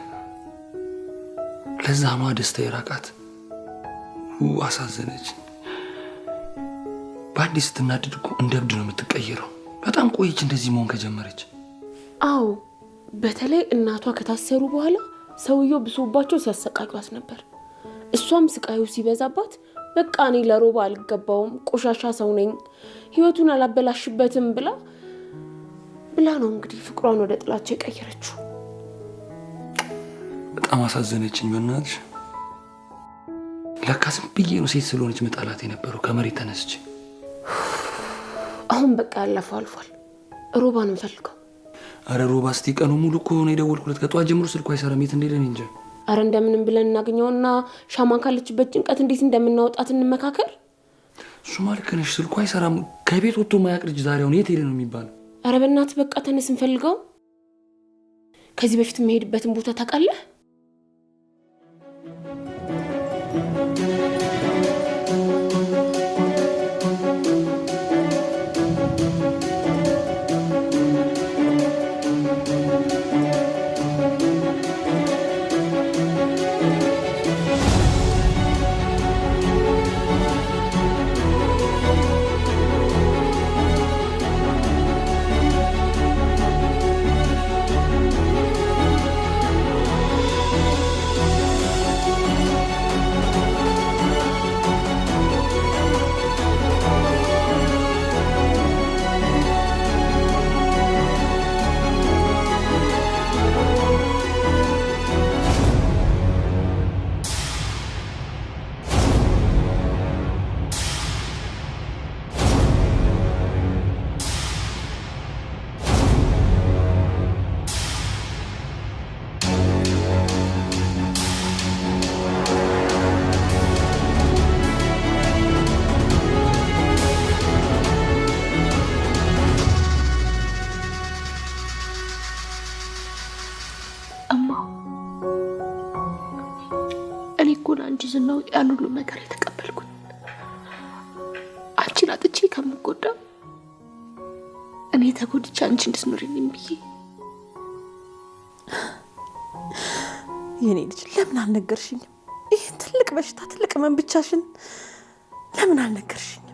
Speaker 3: ለዛ ነዋ ደስታ የራቃት። አሳዘነች። በአዲስ ስትናደድ እኮ እንደ እብድ ነው የምትቀየረው። በጣም ቆየች እንደዚህ መሆን ከጀመረች።
Speaker 4: አዎ፣ በተለይ እናቷ ከታሰሩ በኋላ ሰውየው ብሶባቸው ሲያሰቃዩት ነበር። እሷም ስቃዩ ሲበዛባት በቃ እኔ ለሮባ አልገባውም፣ ቆሻሻ ሰው ነኝ፣ ህይወቱን አላበላሽበትም ብላ ብላ ነው እንግዲህ ፍቅሯን ወደ ጥላቻ የቀየረችው።
Speaker 3: በጣም አሳዘነችኝ በእናትሽ። ለካ ዝም ብዬ ነው ሴት ስለሆነች መጣላት የነበረው ከመሬት ተነስቼ።
Speaker 4: አሁን በቃ ያለፈው አልፏል። ሮባን እንፈልገው።
Speaker 3: አረ ሮባ እስቲ ቀኑ ሙሉ እኮ ነው የደወልኩለት። ከጠዋት ጀምሮ ስልኩ አይሰራም። የት እንደሄደ እኔ እንጃ።
Speaker 4: አረ እንደምንም ብለን እናገኘውና ሻማን ካለችበት ጭንቀት እንዴት እንደምናወጣት እንመካከር።
Speaker 3: እሱማ ልክ ነሽ። ስልኩ አይሰራም። ከቤት ወጥቶ ማያውቅ ልጅ ዛሬ አሁን የት ሄደ ነው የሚባለው?
Speaker 4: አረ በእናትህ በቃ ተነስ እንፈልገው። ከዚህ በፊት የምሄድበትን ቦታ ታውቃለህ?
Speaker 5: እማ እኔ እኮ ለአንቺ ስል ነው ያን ሁሉ መከራ የተቀበልኩት። አንቺን አጥቼ ከምጎዳ እኔ ተጎድቼ አንቺ እንድትኖሪልኝ ብዬ።
Speaker 7: የኔ ልጅ ለምን አልነገርሽኝም? ይህን ትልቅ በሽታ ትልቅ ህመም ብቻሽን ለምን አልነገርሽኝም?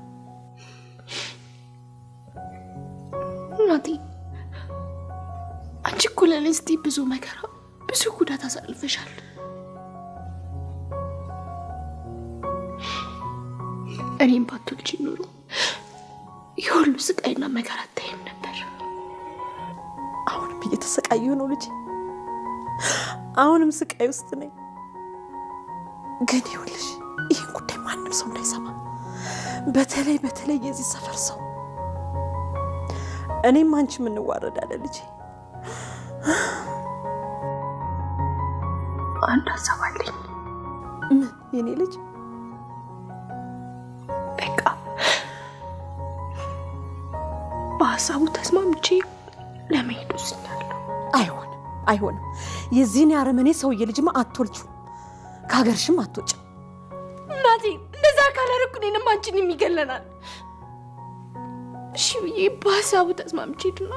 Speaker 5: እናቴ አንቺ እኮ ለእኔ ስትይ ብዙ መከራ ብዙ ጉዳት አሳልፈሻል። እኔም ባትወልጂ ኖሮ የሁሉ ስቃይና መከራ አታይም ነበር።
Speaker 7: አሁንም እየተሰቃየሁ ነው ልጄ። አሁንም ስቃይ ውስጥ ነኝ። ግን ይኸውልሽ ይህን ጉዳይ ማንም ሰው እንዳይሰማ፣ በተለይ በተለይ የዚህ ሰፈር ሰው። እኔም አንቺም እንዋረዳለን ልጄ።
Speaker 5: አንድ ሀሳብ አለኝ።
Speaker 7: ምን የኔ ልጅ?
Speaker 5: በቃ በሀሳቡ ተስማምቼ ለመሄድ ወስኛለሁ።
Speaker 7: አይሆንም፣ አይሆንም። የዚህን የአረመኔ ሰውዬ ልጅማ አትወልጂውም፣ ከሀገርሽም አትወጭም።
Speaker 5: እናቴ እንደዛ ካላደረኩ እኔንም አንቺንም ይገለናል። እሺ ብዬ በሀሳቡ ተስማምቼ ሄድና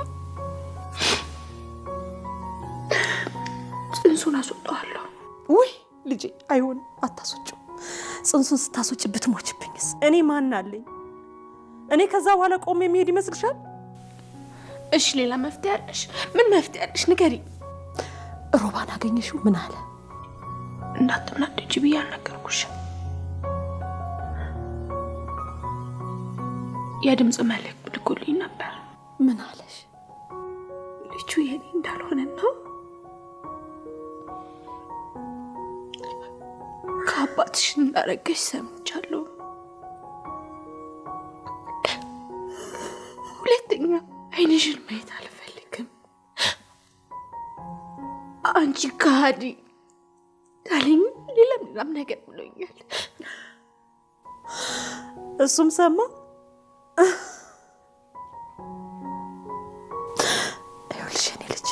Speaker 5: ጽንሱን አስወጣዋለሁ።
Speaker 7: ውይ ልጄ፣ አይሆንም፣ አታስወጪው። ጽንሱን ስታስወጪ ብትሞችብኝስ? እኔ ማን አለኝ? እኔ ከዛ በኋላ ቆሜ የሚሄድ ይመስልሻል?
Speaker 5: እሺ ሌላ መፍትሄ አለሽ? ምን መፍትሄ አለሽ? ንገሪኝ።
Speaker 7: ሮባን አገኘሽው? ምን አለ?
Speaker 5: እንዳትናደጂ ብዬ አልነገርኩሽም። የድምፅ መልእክት ልኮልኝ ነበር።
Speaker 7: ምን አለሽ?
Speaker 5: ልጁ የኔ እንዳልሆነና ከአባትሽ እንዳረገሽ ሰምቻለሁ። ሁለተኛ ዓይንሽን ማየት አልፈልግም። አንቺ ከሃዲ አለኝ። ሌላም ሌላም ነገር ብሎኛል።
Speaker 7: እሱም ሰማ። ይኸውልሽ የኔ ልጅ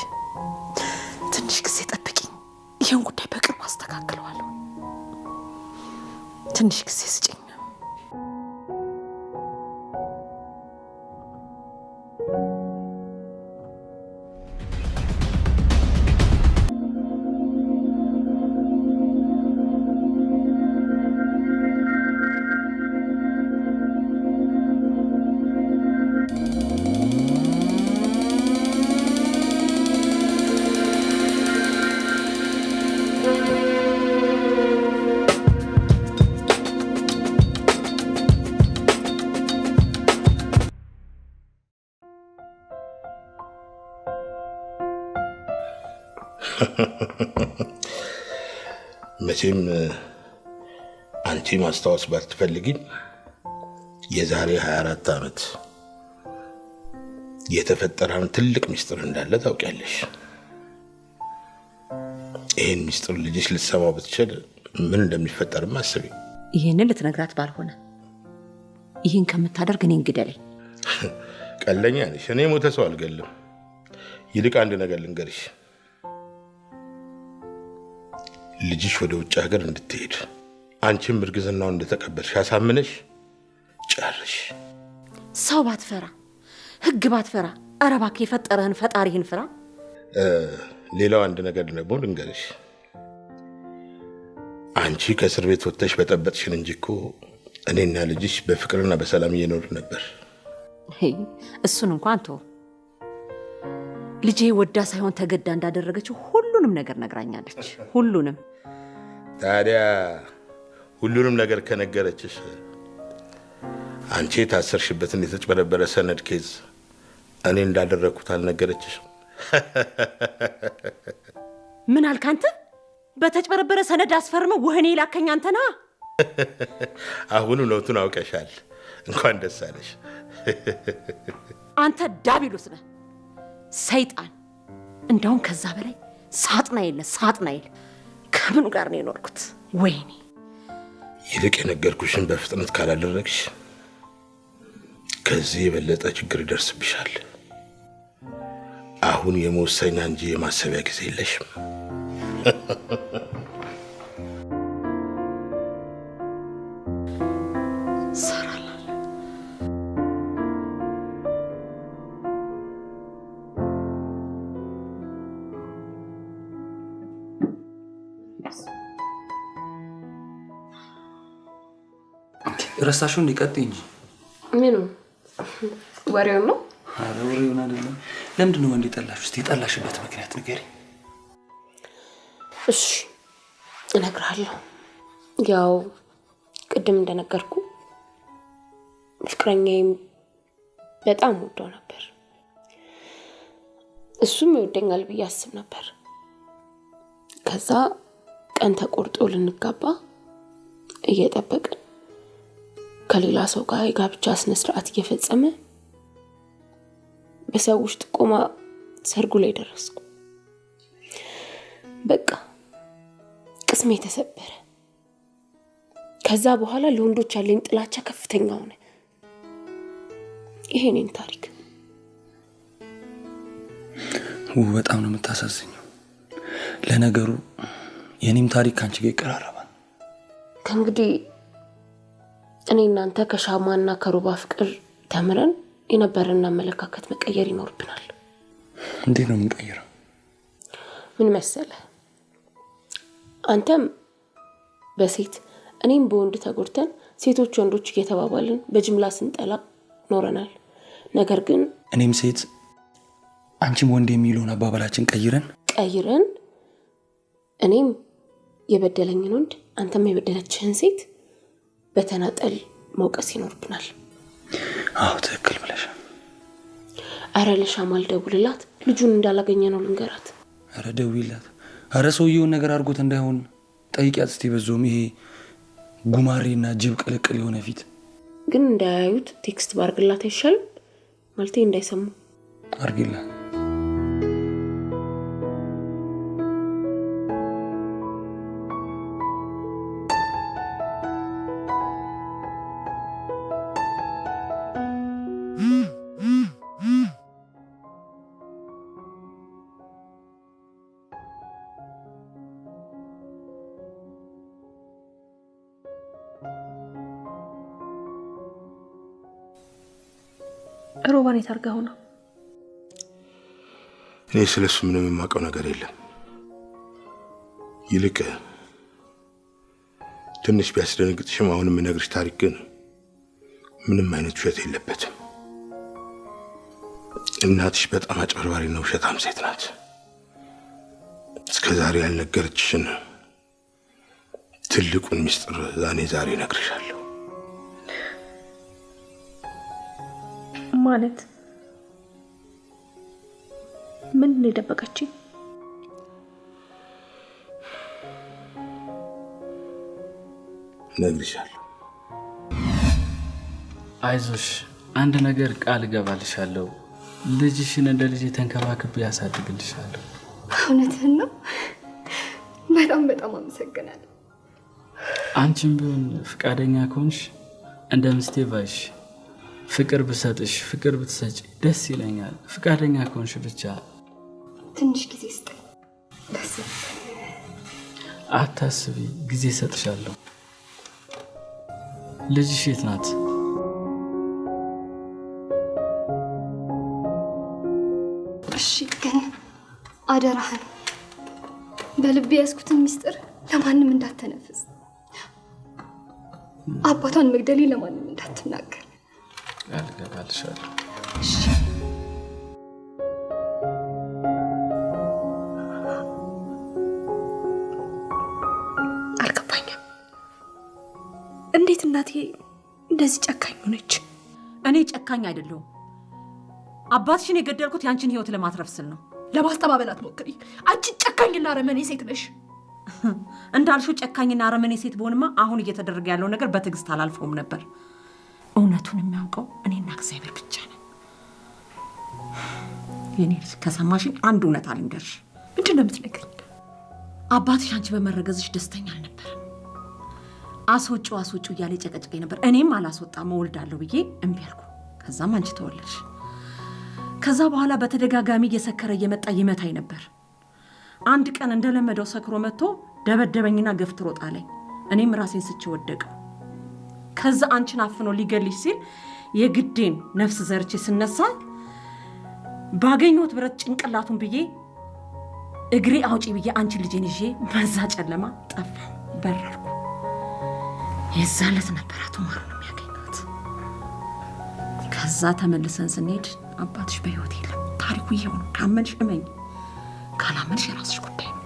Speaker 7: ትንሽ ጊዜ ጠብቂኝ። ይህን ጉዳይ በቅርቡ አስተካክለዋለሁ። ትንሽ ጊዜ ስጭኝ።
Speaker 6: መቼም አንቺ ማስታወስ ባትፈልጊም የዛሬ 24 ዓመት የተፈጠረን ትልቅ ሚስጥር እንዳለ ታውቂያለሽ። ይህን ሚስጥር ልጅሽ ልትሰማው ብትችል ምን እንደሚፈጠርም አስቢ።
Speaker 7: ይህንን ልትነግራት ባልሆነ ይህን ከምታደርግ እኔን ግደለኝ።
Speaker 6: ቀለኛ ነሽ። እኔ ሞተ ሰው አልገልም። ይልቅ አንድ ነገር ልንገርሽ። ልጅሽ ወደ ውጭ ሀገር እንድትሄድ አንቺም እርግዝናውን እንደተቀበልሽ አሳምነሽ ጨርሽ።
Speaker 7: ሰው ባትፈራ፣ ህግ ባትፈራ፣ ኧረ እባክህ የፈጠረህን ፈጣሪህን ፍራ።
Speaker 6: ሌላው አንድ ነገር ደግሞ ልንገርሽ። አንቺ ከእስር ቤት ወጥተሽ በጠበጥሽን እንጂ እኮ እኔና ልጅሽ በፍቅርና በሰላም እየኖርን ነበር።
Speaker 7: እሱን እንኳን ተወው። ልጄ ወዳ ሳይሆን ተገዳ እንዳደረገችው ሁሉንም ነገር ነግራኛለች። ሁሉንም።
Speaker 6: ታዲያ ሁሉንም ነገር ከነገረችሽ አንቺ የታሰርሽበትን የተጭበረበረ ሰነድ case እኔ እንዳደረግኩት አልነገረችሽም?
Speaker 7: ምን አልክ አንተ? በተጭበረበረ ሰነድ አስፈርመህ ወህኒ የላከኝ አንተ ነህ።
Speaker 6: አሁን እውነቱን አውቀሻል። እንኳን ደስ አለሽ።
Speaker 7: አንተ ዳቢሎስ ነህ፣ ሰይጣን። እንደውም ከዛ በላይ ሳጥናኤል ነህ፣ ሳጥናኤል። ከምኑ ጋር ነው የኖርኩት? ወይኔ።
Speaker 6: ይልቅ የነገርኩሽን በፍጥነት ካላደረግሽ ከዚህ የበለጠ ችግር ይደርስብሻል። አሁን የመወሰኛ እንጂ የማሰቢያ ጊዜ የለሽም።
Speaker 3: ረሳሽው? እንዲቀጥይ እንጂ።
Speaker 4: ምኑ ወሬውን ነው?
Speaker 3: ኧረ ወሬውን አይደለም። ለምንድን ነው ወንድ የጠላሽ? እስኪ የጠላሽበት ምክንያት ንገሪኝ።
Speaker 4: እሺ እነግርሃለሁ። ያው ቅድም እንደነገርኩ ፍቅረኛዬም በጣም ወደው ነበር። እሱም ይወደኛል ብዬ አስብ ነበር። ከዛ ቀን ተቆርጦ ልንጋባ እየጠበቅን ከሌላ ሰው ጋር የጋብቻ ስነ ስርዓት እየፈጸመ በሰዎች ጥቆማ ሰርጉ ላይ ደረስኩ። በቃ ቅስሜ ተሰበረ። ከዛ በኋላ ለወንዶች ያለኝ ጥላቻ ከፍተኛ ሆነ። ይሄ እኔን ታሪክ።
Speaker 3: በጣም ነው የምታሳዝኘው። ለነገሩ የኔም ታሪክ ከአንቺ ጋር ይቀራረባል።
Speaker 4: ከእንግዲህ እኔ እናንተ ከሻማና ከሮባ ፍቅር ተምረን የነበረን አመለካከት መቀየር ይኖርብናል።
Speaker 3: እንዴት ነው የምንቀይረው?
Speaker 4: ምን መሰለህ፣ አንተም በሴት እኔም በወንድ ተጎድተን ሴቶች ወንዶች እየተባባልን በጅምላ ስንጠላ ኖረናል። ነገር ግን
Speaker 3: እኔም ሴት አንቺም ወንድ የሚለውን አባባላችን ቀይረን
Speaker 4: እኔም የበደለኝን ወንድ አንተም የበደለችህን ሴት በተናጠል መውቀስ ይኖርብናል።
Speaker 3: አዎ ትክክል ብለሻል።
Speaker 4: አረ ለሻማ ልደውልላት፣ ልጁን እንዳላገኘ ነው ልንገራት።
Speaker 3: አረ ደውይላት። አረ ሰውየውን ነገር አድርጎት እንዳይሆን ጠይቂያት እስቲ። በዛውም ይሄ ጉማሬና ጅብ ቅልቅል የሆነ ፊት
Speaker 4: ግን እንዳያዩት text ባርግላት አይሻልም? ማለቴ እንዳይሰሙ
Speaker 3: አርጊላት።
Speaker 5: ሮባን የት አድርገኸው ነው?
Speaker 6: እኔ ስለሱ ምንም የማውቀው ነገር የለም። ይልቅ ትንሽ ቢያስደነግጥሽም አሁን የምነግርሽ ታሪክ ግን ምንም አይነት ውሸት የለበትም። እናትሽ በጣም አጭበርባሪና ውሸታም ሴት ናት። እስከ ዛሬ ያልነገረችሽን ትልቁን ምስጢር እኔ ዛሬ እነግርሻለሁ።
Speaker 5: ማለት ምንድን ነው የደበቀችኝ?
Speaker 6: እነግርሻለሁ።
Speaker 10: አይዞሽ፣ አንድ ነገር ቃል እገባልሻለሁ። ልጅሽን እንደ ልጄ ተንከባክቤ ያሳድግልሻለሁ።
Speaker 9: እውነትህን ነው። በጣም በጣም አመሰግናለሁ።
Speaker 10: አንቺም ቢሆን ፈቃደኛ ከሆንሽ እንደ ምስቴ ባይሽ ፍቅር ብሰጥሽ ፍቅር ብትሰጪ ደስ ይለኛል። ፈቃደኛ ከሆንሽ ብቻ።
Speaker 9: ትንሽ ጊዜ ስጠኝ። ደስ
Speaker 10: አታስቢ፣ ጊዜ እሰጥሻለሁ። ልጅሽ የት ናት?
Speaker 9: እሺ፣ ግን አደራህን በልቤ ያዝኩትን ሚስጥር ለማንም እንዳተነፍስ፣ አባቷን መግደሌ ለማንም እንዳትናገር።
Speaker 10: ቃል እገባልሻለሁ።
Speaker 9: እሺ።
Speaker 5: አልገባኝም። እንዴት እናቴ እንደዚህ ጨካኝ ሆነች?
Speaker 7: እኔ ጨካኝ አይደለሁም። አባትሽን የገደልኩት ያንቺን ህይወት ለማትረፍ ስል ነው።
Speaker 5: ለማስተባበል አትሞክሪ። አንቺ ጨካኝና አረመኔ ሴት ነሽ።
Speaker 7: እንዳልሽው ጨካኝና አረመኔ ሴት ብሆንማ አሁን እየተደረገ ያለው ነገር በትዕግስት አላልፈውም ነበር። እውነቱን የሚያውቀው እኔና እግዚአብሔር ብቻ ነን። የኔ ልጅ ከሰማሽኝ አንድ እውነት አልንገርሽ።
Speaker 5: ምንድን ነው የምትነግሪኝ?
Speaker 7: አባትሽ አንቺ በመረገዝሽ ደስተኛ አልነበረም። አስወጪው አስወጪው እያለ ጨቀጭቀኝ ነበር። እኔም አላስወጣም እወልዳለሁ ብዬ እምቢ አልኩ። ከዛም አንቺ ተወለድሽ። ከዛ በኋላ በተደጋጋሚ እየሰከረ እየመጣ ይመታኝ ነበር። አንድ ቀን እንደለመደው ሰክሮ መጥቶ ደበደበኝና ገፍትሮ ጣለኝ። እኔም ራሴን ስቼ ወደቅሁ። ከዛ አንቺን አፍኖ ሊገልሽ ሲል የግዴን ነፍስ ዘርቼ ስነሳ ባገኘሁት ብረት ጭንቅላቱን ብዬ እግሬ አውጪ ብዬ አንቺን ልጄን ይዤ በዛ ጨለማ ጠፋሁ፣ በረርኩ። የዛን ዕለት ነበር አቶ ማሩን የሚያገኘሁት። ከዛ ተመልሰን ስንሄድ አባትሽ በህይወት የለም። ታሪኩ ይሄው ነው። ካመንሽ እመኝ፣ ካላመንሽ የራስሽ ጉዳይ ነው።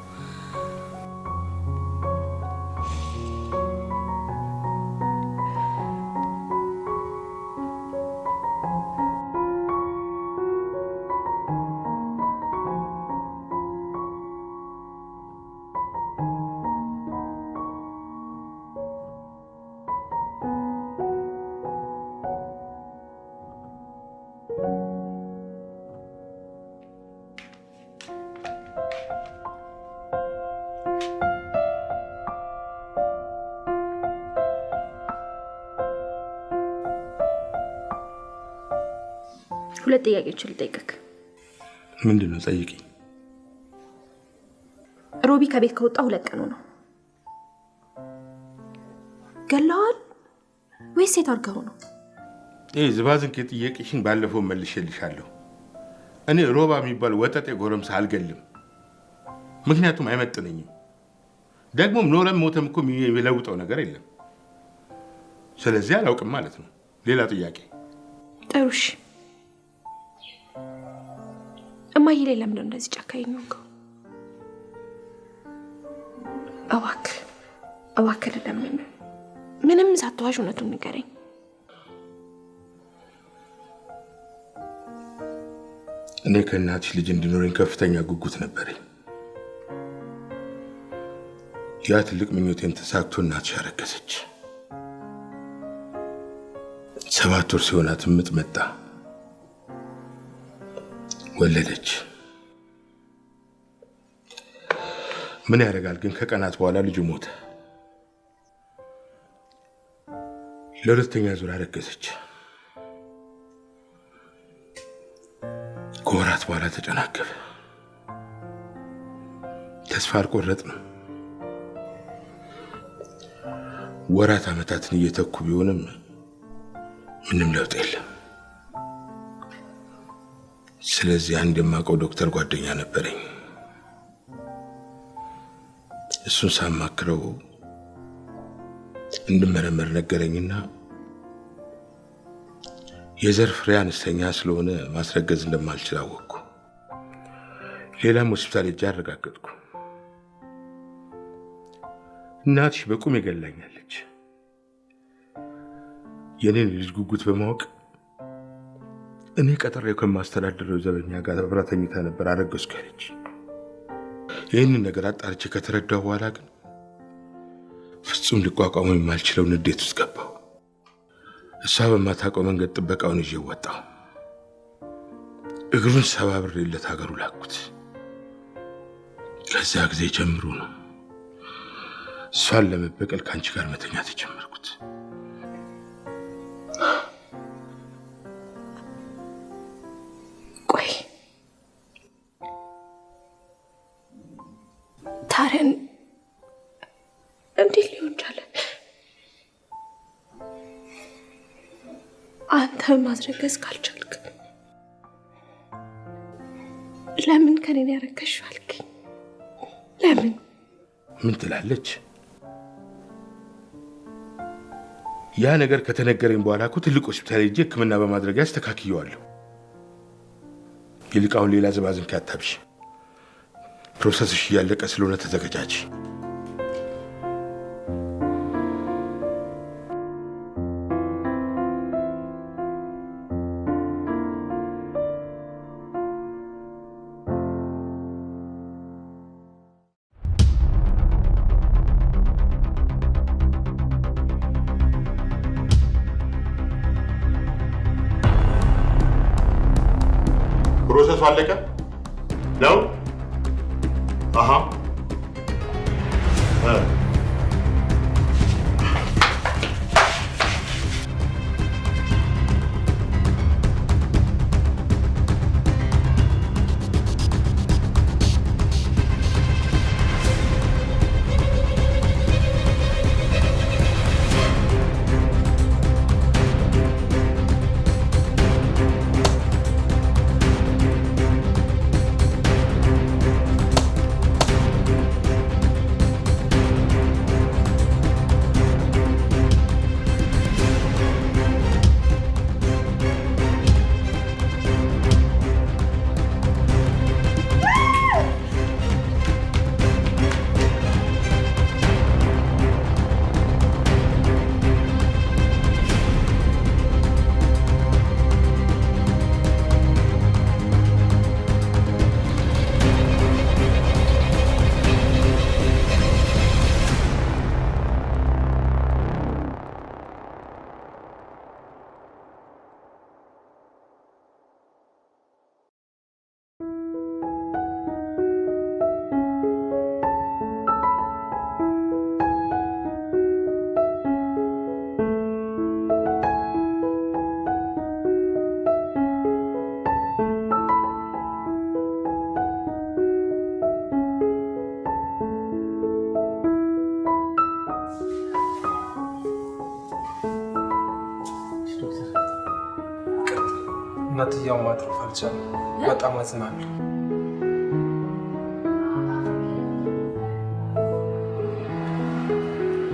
Speaker 1: ሁለት ጥያቄዎችን ልጠይቅክ።
Speaker 6: ምንድን ነው? ጠይቂኝ።
Speaker 5: ሮቢ ከቤት ከወጣ 2 ቀኑ ነው። ገለዋል ወይስ ሴት አድርገው ነው?
Speaker 6: ይህ ዝባዝንኬ ጥያቄሽን ባለፈው መልሼልሻለሁ። እኔ ሮባ የሚባል ወጠጤ ጎረምሳ አልገልም፣ ምክንያቱም አይመጥነኝም። ደግሞም ኖረም ሞተም እኮ የሚለውጠው ነገር የለም። ስለዚህ አላውቅም ማለት ነው። ሌላ ጥያቄ።
Speaker 5: ጥሩ እሺ። እማዬ ላይ ለምንድን ነው እንደዚህ ጨካኝ የሆንከው? እባክህ እባክህ ልለምን፣ ምንም ሳትዋሽ እውነቱን ንገረኝ።
Speaker 6: እኔ ከእናትሽ ልጅ እንዲኖረኝ ከፍተኛ ጉጉት ነበረኝ። ያ ትልቅ ምኞቴን ተሳክቶ እናትሽ አረገዘች። 7 ወር ሲሆናት ምጥ መጣ፣ ወለደች። ምን ያደርጋል ግን ከቀናት በኋላ ልጁ ሞተ። ለሁለተኛ ዙር አረገዘች። ከወራት በኋላ ተጨናገፈ። ተስፋ አልቆረጥንም። ወራት ዓመታትን እየተኩ ቢሆንም ምንም ለውጥ የለም። ስለዚህ አንድ የማውቀው ዶክተር ጓደኛ ነበረኝ። እሱን ሳማክረው እንድመረመር ነገረኝና የዘር ፍሬ አነስተኛ ስለሆነ ማስረገዝ እንደማልችል አወቅኩ። ሌላም ሆስፒታል ሄጄ አረጋገጥኩ። እናትሽ በቁም የገላኛለች። የኔን ልጅ ጉጉት በማወቅ እኔ ቀጥሬው ከማስተዳድረው ዘበኛ ጋር አብራ ተኝታ ነበር አረገዝኩ ያለች። ይህንን ነገር አጣርቼ ከተረዳሁ በኋላ ግን ፍጹም ሊቋቋመው የማልችለው ንዴት ውስጥ ገባሁ። እሷ በማታውቀው መንገድ ጥበቃውን ይዤ ወጣሁ። እግሩን ሰባብሬለት ሀገሩ ላኩት። ከዚያ ጊዜ ጀምሮ ነው እሷን ለመበቀል ከአንቺ ጋር መተኛት የጀመርኩት።
Speaker 5: ቆይ ታዲያ እንዴት ሊሆን ቻለ? አንተ ማስረገዝ ካልቻልክ ለምን ከኔ ያረከሽው አልከኝ? ለምን?
Speaker 6: ምን ትላለች? ያ ነገር ከተነገረኝ በኋላ እኮ ትልቅ ሆስፒታል ሄጄ ሕክምና በማድረግ አስተካክየዋለሁ። ይልቅ አሁን ሌላ ዝባዝንኬ አታብዢ። Process ሽ እያለቀ ስለሆነ ተዘገጃጅ። Process ኡ አለቀ ነው? አሃ
Speaker 11: እናትየውን ማትረፍ አልቻለም። በጣም አዝናለሁ።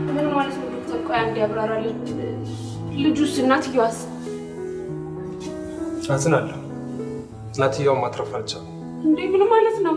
Speaker 4: ምን ማለት ነው ዶክተር? ቆይ አንዴ ያብራራልኝ። ልጁስ እናትየዋስ?
Speaker 11: አዝናለሁ። እናትየውን ማትረፍ አልቻለም።
Speaker 4: እንዴ ምን ማለት ነው?